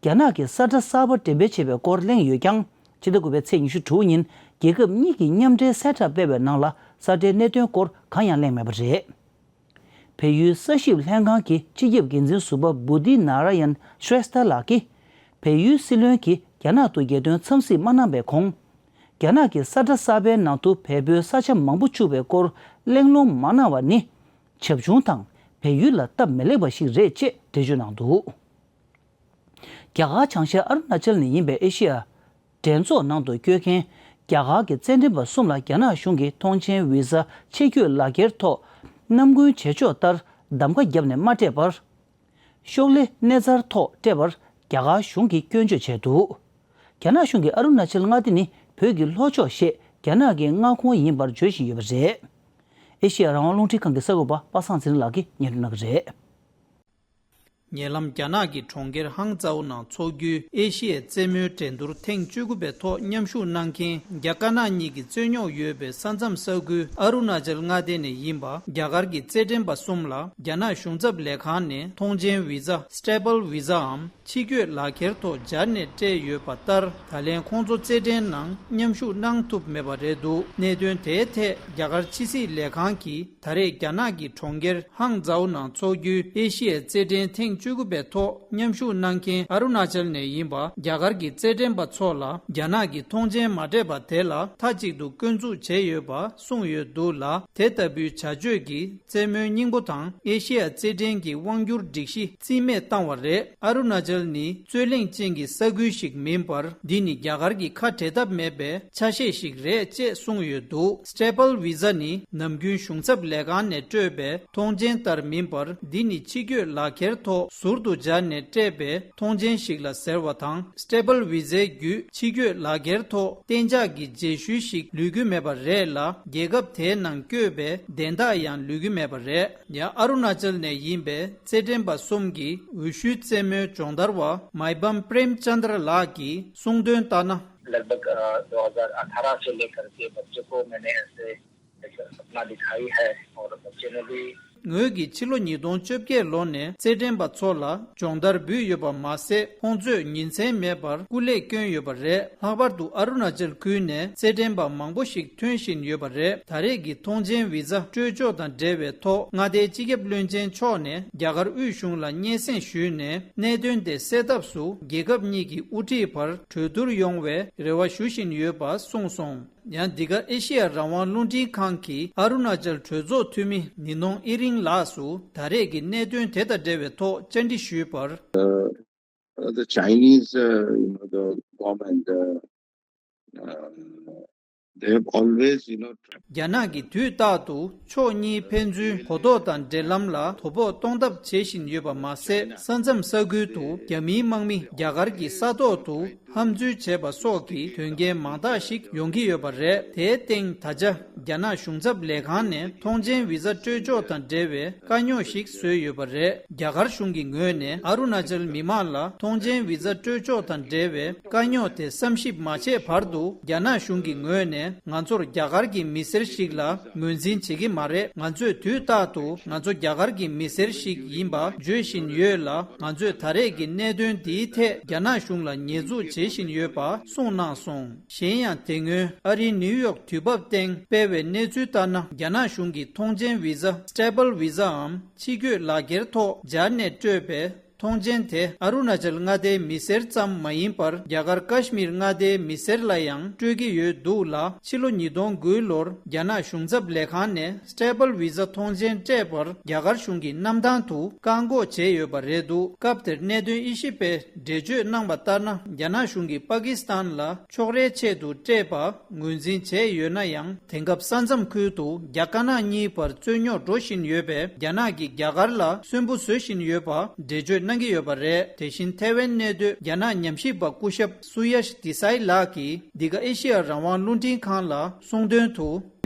རྒྱ་ནག་གིས་ས་ཁྲ་གསར་པ་འགྲེམས་སྤེལ་བྱས་པའི་སྐོར་གླེང་ཡོད་ཀྱང་། ཕྱི་ཟླ་དགུ་པའི་ཚེས་ཉི་ཤུ་དྲུག་ཉིན་རྒྱལ་ཁབ་གཉིས་ཀྱི་མཉམ་འབྲེལ་གསལ་བསྒྲགས་སྤེལ་བའི་ནང་ལ་ས་ཁྲའི་གནད་དོན་སྐོར་གང་ཡང་གླེང་མེད་པ་རེད། བལ་ཡུལ་ས་ཞིབ་ལྷན་ཁང་གི་སྤྱི་ཁྱབ་འགན་འཛིན་ཟུར་པ་བུ་དྷི་ན་ར་ཡན་ཤྲེས་ཐ་ལགས་ཀྱིས། བལ་ཡུལ་སྲིད་བློན་གྱིས་རྒྱ་ནག་ཏུ་རྒྱལ་དོན་འཚམས་གཟིགས་མ་གནང་བའི་གོང་། རྒྱ་ནག་གི་ས་ཁྲ་གསར་པའི་ནང་དུ་བལ་པོའི་ས་ཆ་མང་པོ་བཅུག་པའི་སྐོར་གླེང་སློང་མ་གནང་བ་ནི། བྱབ་ཆུང་དང་བལ་ཡུལ་ལ་སྟབས་མི་ལེགས་པ་ཞིག་རེད་ཅེས་འགྲེལ་བརྗོད་གནང་འདུག་རྒྱ་གར་བྱང་ཤར་ཨ་རུ་ན་ཅལ་ནས་ཡིན་པའི་ཨེ་ཤེ་ཡ། འགྲན་ཚོགས་ནང་དུ་བསྐྱོད་མཁན་རྒྱ་གར་གྱི་རྩེད་འགྲན་པ་གསུམ་ལ་རྒྱ་ནག་གཞུང་གིས་མཐོང་མཆན་ཝི་ཟ་ཕྱིར་སྐྱོད་ལག་འཁྱེར་ཐོག་ནམ་རྒྱུན་བྱེད་ཕྱོགས་ལྟར་གདམ་ཁ་བརྒྱབ་ནས་མ་སྤྲད་པར། ཤོག་ལྷེ་གནས་ཚར་ཐོག་སྤྲད་པར་རྒྱ་གར་གཞུང་གིས་སྐྱོན་བརྗོད་བྱས་འདུག་རྒྱ་ནག་གཞུང་གིས་ཨ་རུ་ན་ཅལ་མངའ་སྡེ་ནི་བོད་ཀྱི་ལྷོ་ཕྱོགས་ཤེད་རྒྱ་ནག་གི་མངའ་ཁོངས་ཡིན་པར་བརྗོད་བཞིན་ཡོད་པ་རེད། ཨེ་ཤེ་ཡ་རང་དབང་རླུང་འཕྲིན་ཁང་གི་གསར་འགོད་པ་པ་སངས་ཚེ་རིང་ལགས་ཀྱིས་སྙན་སྒྲོན་གནང་གི་རེད། ཉེ་ལམ་རྒྱ་ནག་གི་གྲོང་ཁྱེར་ཧང་ཙའོ་ནང་འཚོགས་རྒྱུའི་ཨེ་ཤི་ཡའི་རྩེད་མོའི་འགྲན་བསྡུར་ཐེངས་བཅུ་དགུ་པའི་ཐོག་མཉམ་ཞུགས་གནང་མཁན་རྒྱ་དཀར་ནག་གཉིས་ཀྱི་རྩོད་རྙོག་ཡོད་པའི་ས་མཚམས་ས་ཁུལ་ཨ་རུ་ན་ཅལ་མངའ་སྡེ་ནས་ཡིན་པ་རྒྱ་གར་གྱི་རྩེད་འགྲན་པ་གསུམ་ལ་རྒྱ་ནག་གཞུང་ཚབ་ལས་ཁང་ནས་མཐོང་མཆན་ཝི་ཛ་Staple Visa འམ་ཕྱིར་སྐྱོད་ལག་འཁྱེར་ཐོག་སྦྱར་ནས་སྤྲད་ཡོད་པ་ལྟར། ད་ལན་ཁོང་ཚོ་རྩེད་འགྲན་ནང་མཉམ་ཞུགས་གནང་ཐུབ་མེད་པ་རེད་འདུག་གནད་དོན་དེའི་ཐད་རྒྱ་གར་ཕྱི་སྲིད་ལས་ཁང་གིས་ད་རེས་རྒྱ་ནག་གི་གྲོང་ཁྱེར་ཧང་ཛའོ་ནང་འཚོགས་རྒྱུའི་ཨེ་ཤི་ཡའི་རྩེད་འགྲན་ཐེངས་ བཅུ་དགུ་པའི་ཐོག་མཉམ་ཞུགས་གནང་མཁན་ཨ་རུ་ན་ཅལ་ནས་ཡིན་པ་རྒྱ་གར་གྱི་རྩེད་འགྲན་པ་ཚོ་ལ་རྒྱ་ནག་གི་ཐོངས་མཆན་མ་སྤྲད་པ་དེ་ལ་མཐའ་གཅིག་ཏུ་སྐྱོན་འཛུགས་བྱས་ཡོད་པ་གསུངས་ཡོད་འདུག་ལ། དེ་ལྟ་བུའི་བྱ་སྤྱོད་ཀྱིས་རྩེད་མོའི་སྙིང་པོ་དང་ཨེ་ཤེ་ཡ་རྩེད་འགྲན་གྱི་དབང་སྒྱུར་སྒྲིག་གཞི་རྩིས་མེད་བཏང་བ་རེད། ཨ་རུ་ན་ཅལ་ནི་རྩོད་གླེང་ཅན་གྱི་ས་ཁུལ་ཞིག་མིན་པར། འདི་ནི་རྒྱ་གར་གྱི་ཁ་བྲལ་ཐབས་མེད་པའི་ཆ་ཤས་ཤིག་རེད་ཅེས་གསུངས་ཡོད་འདུག Staple Visa ནི་ནམ་རྒྱུན་གཞུང་ཚབ་ལས་ཁང་ནས་སྤྲོད་པའི་ཐོངས་མཆན་ལྟར་མིན་པར། འདི་ནི་ཕྱི་སྐྱོད་ལག་འཁྱེར་ཐོག་ཟུར་དུ་སྦྱར་ནས་སྤྲད་པའི་ཐོངས་མཆན་ཞིག་ལ་ཟེར་བ་དང་། Staple Visa བརྒྱུད་ཕྱི་སྐྱོད་ལག་འཁྱེར་ཐོག་གཏན་འཇགས་ཀྱི་རྗེས་ཤུལ་ཞིག་ལུས་རྒྱུ་མེད་པ་རེད་ལ། རྒྱལ་ཁབ་དེའི་ནང་བསྐྱོད་པའི་བདེན་རྟགས་ཡང་ལུས་རྒྱུ་མེད་པ་རེད། ཡང་ཨ་རུ་ན་ཅལ་ནས་ཡིན་པའི་རྩེད་འགྲན་པ་གསུམ་གྱི་འོས་ཤུལ་རྩེད་མོའི་སྦྱོང་བརྡར་བ་མའི་བམ་པྲེམ་ཅན་དྲ་ལགས་ཀྱིས་གསུངས་དོན་ལྟར་ན། लगभग अ, दो हज़ार अठारह से लेकर के बच्चों को मैंने ऐसे एक सपना दिखाई है और बच्चे ने भी ངོས་ཀྱིས་ཕྱི་ལོ་ཉིས་སྟོང་བཅོ་བརྒྱད་ལོ་ནས་རྩེད་འགྲན་པ་ཚོ་ལ་སྦྱོང་བརྡར་འབུལ་ཡོད་པ་མ་ཟད། ཁོང་ཚོས་ཉིན་མཚན་མེད་པར་སྐུ་ལས་བསྐྱོན་ཡོད་པ་རེད། ལྷག་པར་དུ་ཨ་རུ་ན་ཅལ་ཁུལ་ནས་རྩེད་འགྲན་པ་མང་པོ་ཞིག་ཐོན་བཞིན་ཡོད་པ་རེད། ད་རེས་ཀྱི་ཐོངས་མཆན་བི་ཛ་སྤྲོད་ཕྱོགས་དང་འབྲེལ་བའི་ཐོག་མངའ་སྡེའི་སྤྱི་ཁྱབ་བློན་ཆེན་མཆོག་ནས་རྒྱ་གར་དབུས་གཞུང་ལ་སྙན་སེང་ཞུས་ནས། གནད་དོན་དེ་སེལ་ཐབས་སུ་རྒྱལ་ཁབ་གཉིས་ཀྱི་དབུ་ཁྲིད་བར་གྲོས་བསྡུར་ཡོང་བའི་རེ་བ་ཞུ་བཞིན་ཡོད་པ་གསུངས་སོང་། ཡང་འདི་ག་ཨེ་ཤེ་ཡ་རང་དབང་རླུང་འཕྲིན་ཁང་གིས་ཨ་རུ་ན་ཅལ་གྲོས་ཚོགས་འཐུས་མི་ནི་ནོང་ཨི་རིང་ལགས་སུ་ད་རེས་ཀྱི་གནད་དོན་དེ་དང་འབྲེལ་བའི་ཐོག་བཅར་འདྲི་ཞུས་པར། Uh, the Chinese, uh, you know, the government, uh, uh, they have always, you know, རྒྱ་ནག་གིས་དུས་རྟག་ཏུ་ཕྱོགས་གཉིས་ཕན་ཚུན་གོ་རྟོགས་དང་འབྲེལ་ལམ་ལ་དོ་ཕོག་གཏོང་ཐབས་བྱེད་བཞིན་ཡོད་པ་མ་ཟད། ས་མཚམས་ས་ཁུལ་དུ་རྒྱ་མིའི་དམག་མི་རྒྱ་གར་གྱི་ས་ཐོག་ཏུ་ཧམ་འཛུལ་བྱས་པ་སོགས་ཀྱི་དོན་རྐྱེན་མང་དག་ཞིག་ཡོང་གི་ཡོད་པ་རེད། དེའི་སྟེང་ད་ཆ་རྒྱ་ནག་གཞུང་ཚབ་ལས་ཁང་ནས་ཐོངས་མཆན་བི་ཛ་སྤྲོད་ཕྱོགས་དང་འབྲེལ་བའི་དཀའ་རྙོག་ཞིག་བཟོས་ཡོད་པ་རེད། རྒྱ་གར་གཞུང་གི་ངོས་ནས་ཨ་རུ་ན་ཅལ་མི་མང་ལ་ཐོངས་མཆན་བི་ཛ་སྤྲོད་ཕྱོགས་དང་འབྲེལ་བའི་དཀའ་རྙོག་དེ་བསམ་ཞིབ་མ་བྱས་བར་དུ། རྒྱ་ནག་གཞུང་གི་ངོས་ནས་ང་ཚོར་རྒྱ་གར་གྱི་མི་སེར་ཞིག་ལ་ངོས་འཛིན་བྱེད་ཀྱི་མ་རེད། ང་ཚོས་དུས་རྟག་ཏུ་ང་ཚོ་རྒྱ་གར་གྱི་མི་སེར་ཞིག་ཡིན་པ་བརྗོད་བཞིན་ཡོད་ལ། ང་ཚོས་ད་རེས་ཀྱི་གནད་དོན་འདིའི་ཐད་རྒྱ་ནག་གཞུང་ལ་ཉེས་འཛུགས་བྱེད་བཞིན་ཡོད་པ་གསུངས་གནང་སོང་། གཞན་ཡང་དེ་སྔོན་ཨ་རིའི་ནིའུ་ཡོག་དུས་བབ་སྟེང་སྤེལ་བའི་གནས་ཚུལ་ལྟར་ན། རྒྱ་ནག་གཞུང་གིས་ཐོངས་མཆན་བི་ཛ། Staple Visa འམ་ཕྱི་སྐྱོད་ལག་འཁྱེར་ཐོག་སྦྱར་ནས་སྤྲོད་པའི་ཐོངས་མཆན་དེ་ཨ་རུ་ན་ཅལ་མངའ་སྡེའི་མི་སེར་ཙམ་མ་ཡིན་པར། རྒྱ་གར་ཀ་ཤི་མིར་མངའ་སྡེའི་མི་སེར་ལ་ཡང་སྤྲོད་ཀྱི་ཡོད་འདུག་ལ། ཕྱི་ལོ་ཉིས་སྟོང་དགུ་ལོར་རྒྱ་ནག་གཞུང་ཚབ་ལས་ཁང་ནས་Staple Visa ཐོངས་མཆན་སྤྲད་པར་རྒྱ་གར་གཞུང་གིས་གནམ་ཐང་དུ་བཀག་འགོག་བྱས་ཡོད་པ་རེད་འདུག་སྐབས་དེར་གནད་དོན་དབྱེ་ཞིབ་པས་འགྲེལ་བརྗོད་གནང་བ་ལྟར་ན། རྒྱ་ནག་གཞུང་གིས་པ་ཀི་སི་ཐན་ལ་ཕྱོགས་རེའི་ཆེད་དུ་སྤྲད་པ་ངོས་འཛིན་བྱས་ཡོད་ན་ཡང་། དེང་སྐབས་ས་མཚམས་ཁུལ་དུ་རྒྱ་དཀར་ནག་གཉིས་བར་རྩོད་རྙོག་འགྲོ་བཞིན་ཡོད་པས། རྒྱ་ནག་གིས་རྒྱ་གར་ལ་སུན་པོ་བཟོ་བཞིན་ཡོད་པ་འགྲེལ་བརྗོད་གནང་གི་ཡོད་པ་རེད། དེ་བཞིན་ཐའེ་ཝན་གནས་སྡོད་རྒྱ་ནག་ཉམས་ཞིབ་པ་སྐུ་ཞབས་སུ་ཡ་ཤི་དི་སའི་ལགས་ཀྱིས་འདི་ག་ཨེ་ཤེ་ཡ་རང་དབང་རླུང་འཕྲིན་ཁང་ལ་གསུངས་དོན་དུ།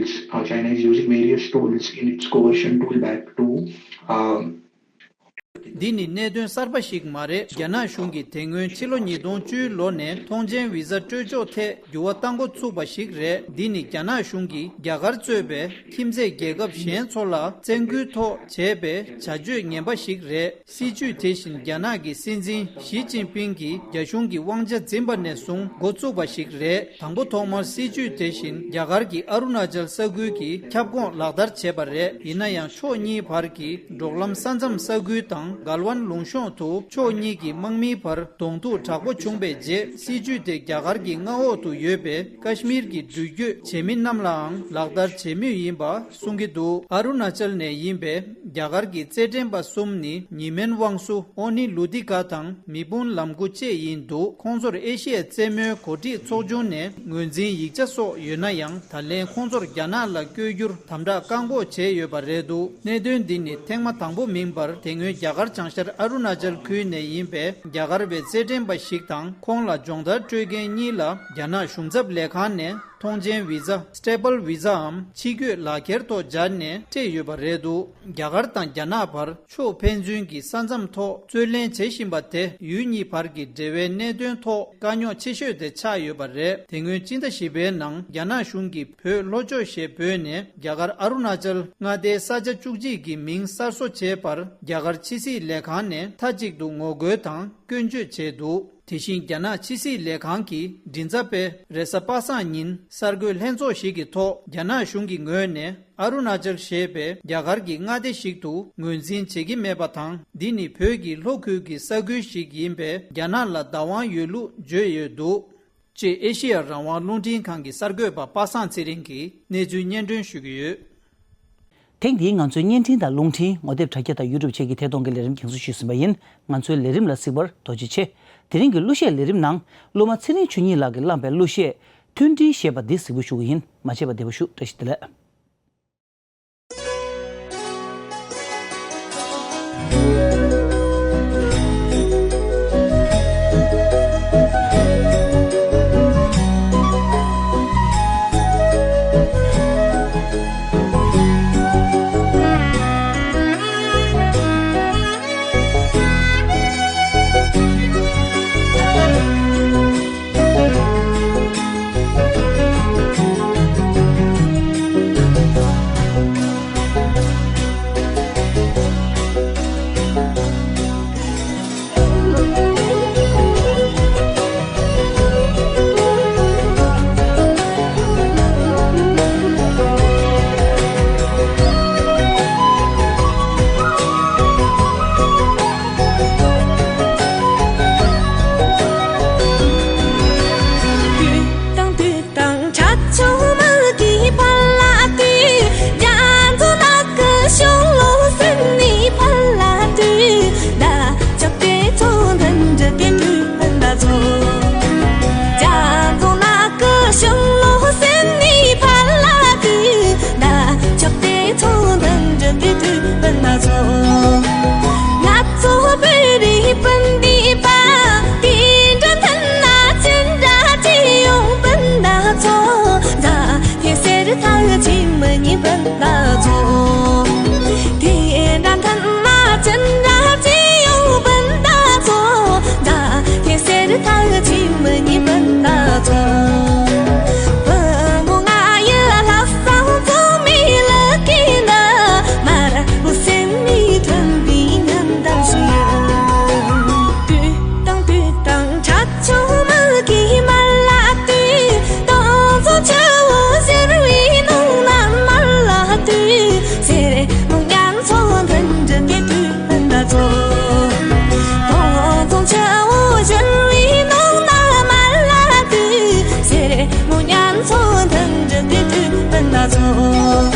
Uh, China is using various tools in its coercion tool bag to, um, འདི་ནི་གནད་དོན་གསར་པ་ཞིག་མ་རེད། རྒྱ་ནག་གཞུང་གིས་དེ་སྔོན་ཕྱི་ལོ་ཉིས་སྟོང་བཅུ་ལོ་ནས་ཐོངས་མཆན་བི་ཛ་སྤྲོད་ཕྱོགས་ཐད་འགྱུར་བ་གཏང་འགོ་ཚུགས་པ་ཞིག་རེད། འདི་ནི་རྒྱ་ནག་གཞུང་གིས་རྒྱ་གར་གཙོས་པའི་ཁྱིམ་མཚེས་རྒྱལ་ཁབ་གཞན་ཚོ་ལ་བཙན་སྐུལ་ཐོག་བྱས་པའི་བྱ་སྤྱོད་ངན་པ་ཞིག་རེད། སྲིད་བྱུས་དེ་བཞིན་རྒྱ་ནག་གི་སྲིད་འཛིན་ཞི་ཅིན་ཕིང་གིས་རྒྱ་གཞུང་གི་དབང་ཆ་འཛིན་པ་ནས་བཟུང་འགོ་བཙུགས་པ་ཞིག་རེད། དང་པོ་ཐོག་མར་སྲིད་བྱུས་དེ་བཞིན་རྒྱ་གར་གྱི་ཨ་རུ་ན་ཅལ་ས་ཁུལ་གྱི་ཁྱབ་ཁོངས་ལག་བསྟར་བྱས་པ་རེད། ཡིན་ན་ཡང་ཕྱོགས་གཉིས་བར་གྱི་འབྲོག་ལམ་ས་མཚམས་ས་ཁུལ་དང་གལ་ཝན་ལུང་གཤོང་དུ་ཕྱོགས་གཉིས་ཀྱི་དམག་མིའི་བར་གདོང་ཐུག་དྲག་པོ་བྱུང་པའི་རྗེས། སྲིད་བྱུས་དེ་རྒྱ་གར་གྱི་མངའ་འོག་ཏུ་ཡོད་པའི་ཀ་ཤི་མིར་གྱི་འགྲུལ་སྐྱོད་བྱེད་མི་རྣམས་ལའང་ལག་བསྟར་བྱེད་མུས་ཡིན་པ་གསུང་གི་འདུག་ཨ་རུ་ན་ཅལ་ནས་ཡིན་པའི་རྒྱ་གར་གྱི་རྩེད་འགྲན་པ་གསུམ་ནི་ཉི་མེན་ཝང་སུ། ཨོ་ནི་ལུ་ཏི་ཀ་དང་མི་བུན་ལམ་གུ་བཅས་ཡིན་འདུག་ཁོང་ཚོར་ཨེ་ཤི་ཡའི་རྩེད་མོའི་གོ་སྒྲིག་ཚོགས་ཆུང་ནས་ངོས་འཛིན་ཡིག་ཆ་སོགས་ཡོད་ན་ཡང་། ད་ལན་ཁོང་ཚོར་རྒྱ་ནག་ལ་བསྐྱོད་རྒྱུར་དམ་དྲག་བཀག་འགོག་བྱས་ཡོད་པ་རེད་འདུག་གནད་དོན་འདི་ནི་ཐེངས་མ་དང་པོ་མིན་པར། དེ་སྔོན་རྒྱ་གར་བྱང་ཤར་ཨ་རུ་ན་ཅལ་ཁུལ་ནས་ཡིན་པའི་རྒྱ་གར་བའི་རྩེད་འགྲན་པ་ཞིག་དང་། ཁོང་ལ་སྦྱོང་བརྡར་སྤྲོད་མཁན་གཉིས་ལ་རྒྱ་ནག་གཞུང་ཚབ་ལས་ཁང་ནས་ཐོངས་མཆན་བི་ཛ། Staple Visa འམ་ཕྱི་སྐྱོད་ལག་འཁྱེར་ཐོག་སྦྱར་ནས་སྤྲད་ཡོད་པ་རེད་འདུག་རྒྱ་གར་དང་རྒྱ་ནག་བར་ཕྱོགས་ཕན་ཚུན་གྱི་ས་མཚམས་ཐོག་རྩོད་གླེང་བྱེད་བཞིན་པ་དེ། ཡུལ་གཉིས་བར་གྱི་འབྲེལ་བའི་གནད་དོན་ཐོག་དཀའ་རྙོག་ཆེ་ཤོས་དེ་ཆགས་ཡོད་པ་རེད། དེ་སྔོན་སྤྱི་ཟླ་བཞི་པའི་ནང་རྒྱ་ནག་གཞུང་གིས་བོད་ལྷོ་ཕྱོགས་ཞེས་འབོད་ནས་རྒྱ་གར་ཨ་རུ་ན་ཅལ་མངའ་སྡེའི་ས་ཆ་བཅུ་གཅིག་གི་མིང་གསར་བཟོ་བྱས་པར། རྒྱ་གར་ཕྱི་སྲིད་ལས་ཁང་ནས་མཐའ་གཅིག་ཏུ་ངོ་རྒོལ་དང་སྐྱོན་བརྗོད་བྱས་འདུག་དེ་བཞིན་རྒྱ་ནག་ཕྱི་སྲིད་ལས་ཁང་གི་མགྲིན་ཚབ་པས་རེས་གཟའ་པ་སངས་ཉིན་གསར་འགོད་ལྷན་ཚོགས་ཤིག་གི་ཐོག་རྒྱ་ནག་གཞུང་གི་ངོས་ནས་ཨ་རུ་ན་ཅལ་ཞེས་པའི་རྒྱ་གར་གྱི་མངའ་སྡེ་ཞིག་ཏུ་ངོས་འཛིན་བྱེད་ཀྱི་མེད་པ་དང་། འདི་ནི་བོད་ཀྱི་ལྷོ་ཁུལ་གྱི་ས་ཁུལ་ཞིག་ཡིན་པས་རྒྱ་ནག་ལ་བདག་དབང་ཡོད་ལུགས་བརྗོད་ཡོད་འདུག་ཅེས་ཨེ་ཤེ་ཡ་རང་དབང་རླུང་འཕྲིན་ཁང་གི་གསར་འགོད་པ་པ་སངས་ཚེ་རིང་གིས་གནས་ཚུལ་སྙན་སྒྲོན་ཞུ་གི་ཡོད། ཐེངས་འདིའི་ང་ཚོའི་བརྙན་འཕྲིན་དང་རླུང་འཕྲིན། ངོ་དེབ་དྲ་རྒྱ་དང་ཡུ་ཊུབ་བཅས་ཀྱི་ཐད་གཏོང་གི་ལས་རིམ་རྒྱང་སྲིང་ཞུས་ཟིན་པ་ཡིན། ང་ཚོའི་ལས་རིམ་ལ་གཟིགས་པར་རྡོ་རྗེ་ཆེ། དེ་རིང་གི་གླུ་གཞས་ལས་རིམ་ནང་སློབ་མ་ཚེ་རིང་ཆོས་ཉིད་ལགས་ཀྱིས་བླངས་པའི་གླུ་གཞས་མཐུན་སྒྲིལ་ཞེས་པ་འདི་གཟིགས་འབུལ་ཞུ་གི་ཡིན། མ་ཆད་པར་བདེ་པོ་བཞུགས། བཀྲ་ཤིས་བདེ་ལེགས། དང་དུས་དང་ཆ་ཆུང་མ་གི་ཕ་ལ་དུས། རྒྱ་མཚོ་ནག་གི་གཞུང་ལོ་སེམས་ནི་ཕ་ལ་དུས། ད་ཆགས་ཏེ་ཚོ་མཐུན་སྒྲིལ་གྱི་དུས་ཕན་ད་ཚོ། རྒྱ་མཚོ་ནག་གི་གཞུང་ལོ་སེམས་ནི་ཕ་ལ་དུས། ད་ཆགས་ཏེ་ཚོ་མཐུན་སྒྲིལ་གྱི་དུས་ཕན་ད་ཚོ། ང་ཚོ་བོད་རིགས་སྤུན་ཟླ་པ། དེ་འདྲ་མཐུན་ན་ཅི་འདྲ་ཅི་ཡོང་སྤུན་ཟླ་ཚོ། ད་ཁྱེད་སེར་ཐང་ཆི་མི་ཉི་སྤུན་ཟླ་ཚོ། དེ་འདྲ་མཐུན་ན་ཅི་འདྲ་ཅི་ཡོང་སྤུན་ཟླ་ཚོ། ད་ཁྱེད་སེར་ཐང་ཆི་མི་ཉི་སྤུན་ཟླ་ཚོ། བུ་མོ་ང་ཡི་ལྷ་ས་ཚོ་མི་ལ་ཀི་ན་མར་བུ་སེམས་ནི་མཐུན་པའི་ཉམས་དང་ཞུ། དུས་དང་དུས་དང་ཆ་ཆུང་མ་གི་མ་ལ་དུས། སྟོང་ཚོ་ཆུ་བོ་ཟེར་བའི་ནང་ན་མ་ལ་དུས། སེར་མོ་ཉམས་ཚོ་མཐུན་སྒྲིལ་གྱི་དུས་ཕན་ད་ཚོ། སྟོང་ཚོ་ཆུ་བོ་ཟེར་བའི་ནང་ན་མ་ལ་དུས། སེར་མོ་ཉམས་ཚོ་མཐུན་སྒྲིལ་གྱི་དུས་ཕན་ད་ཚོ།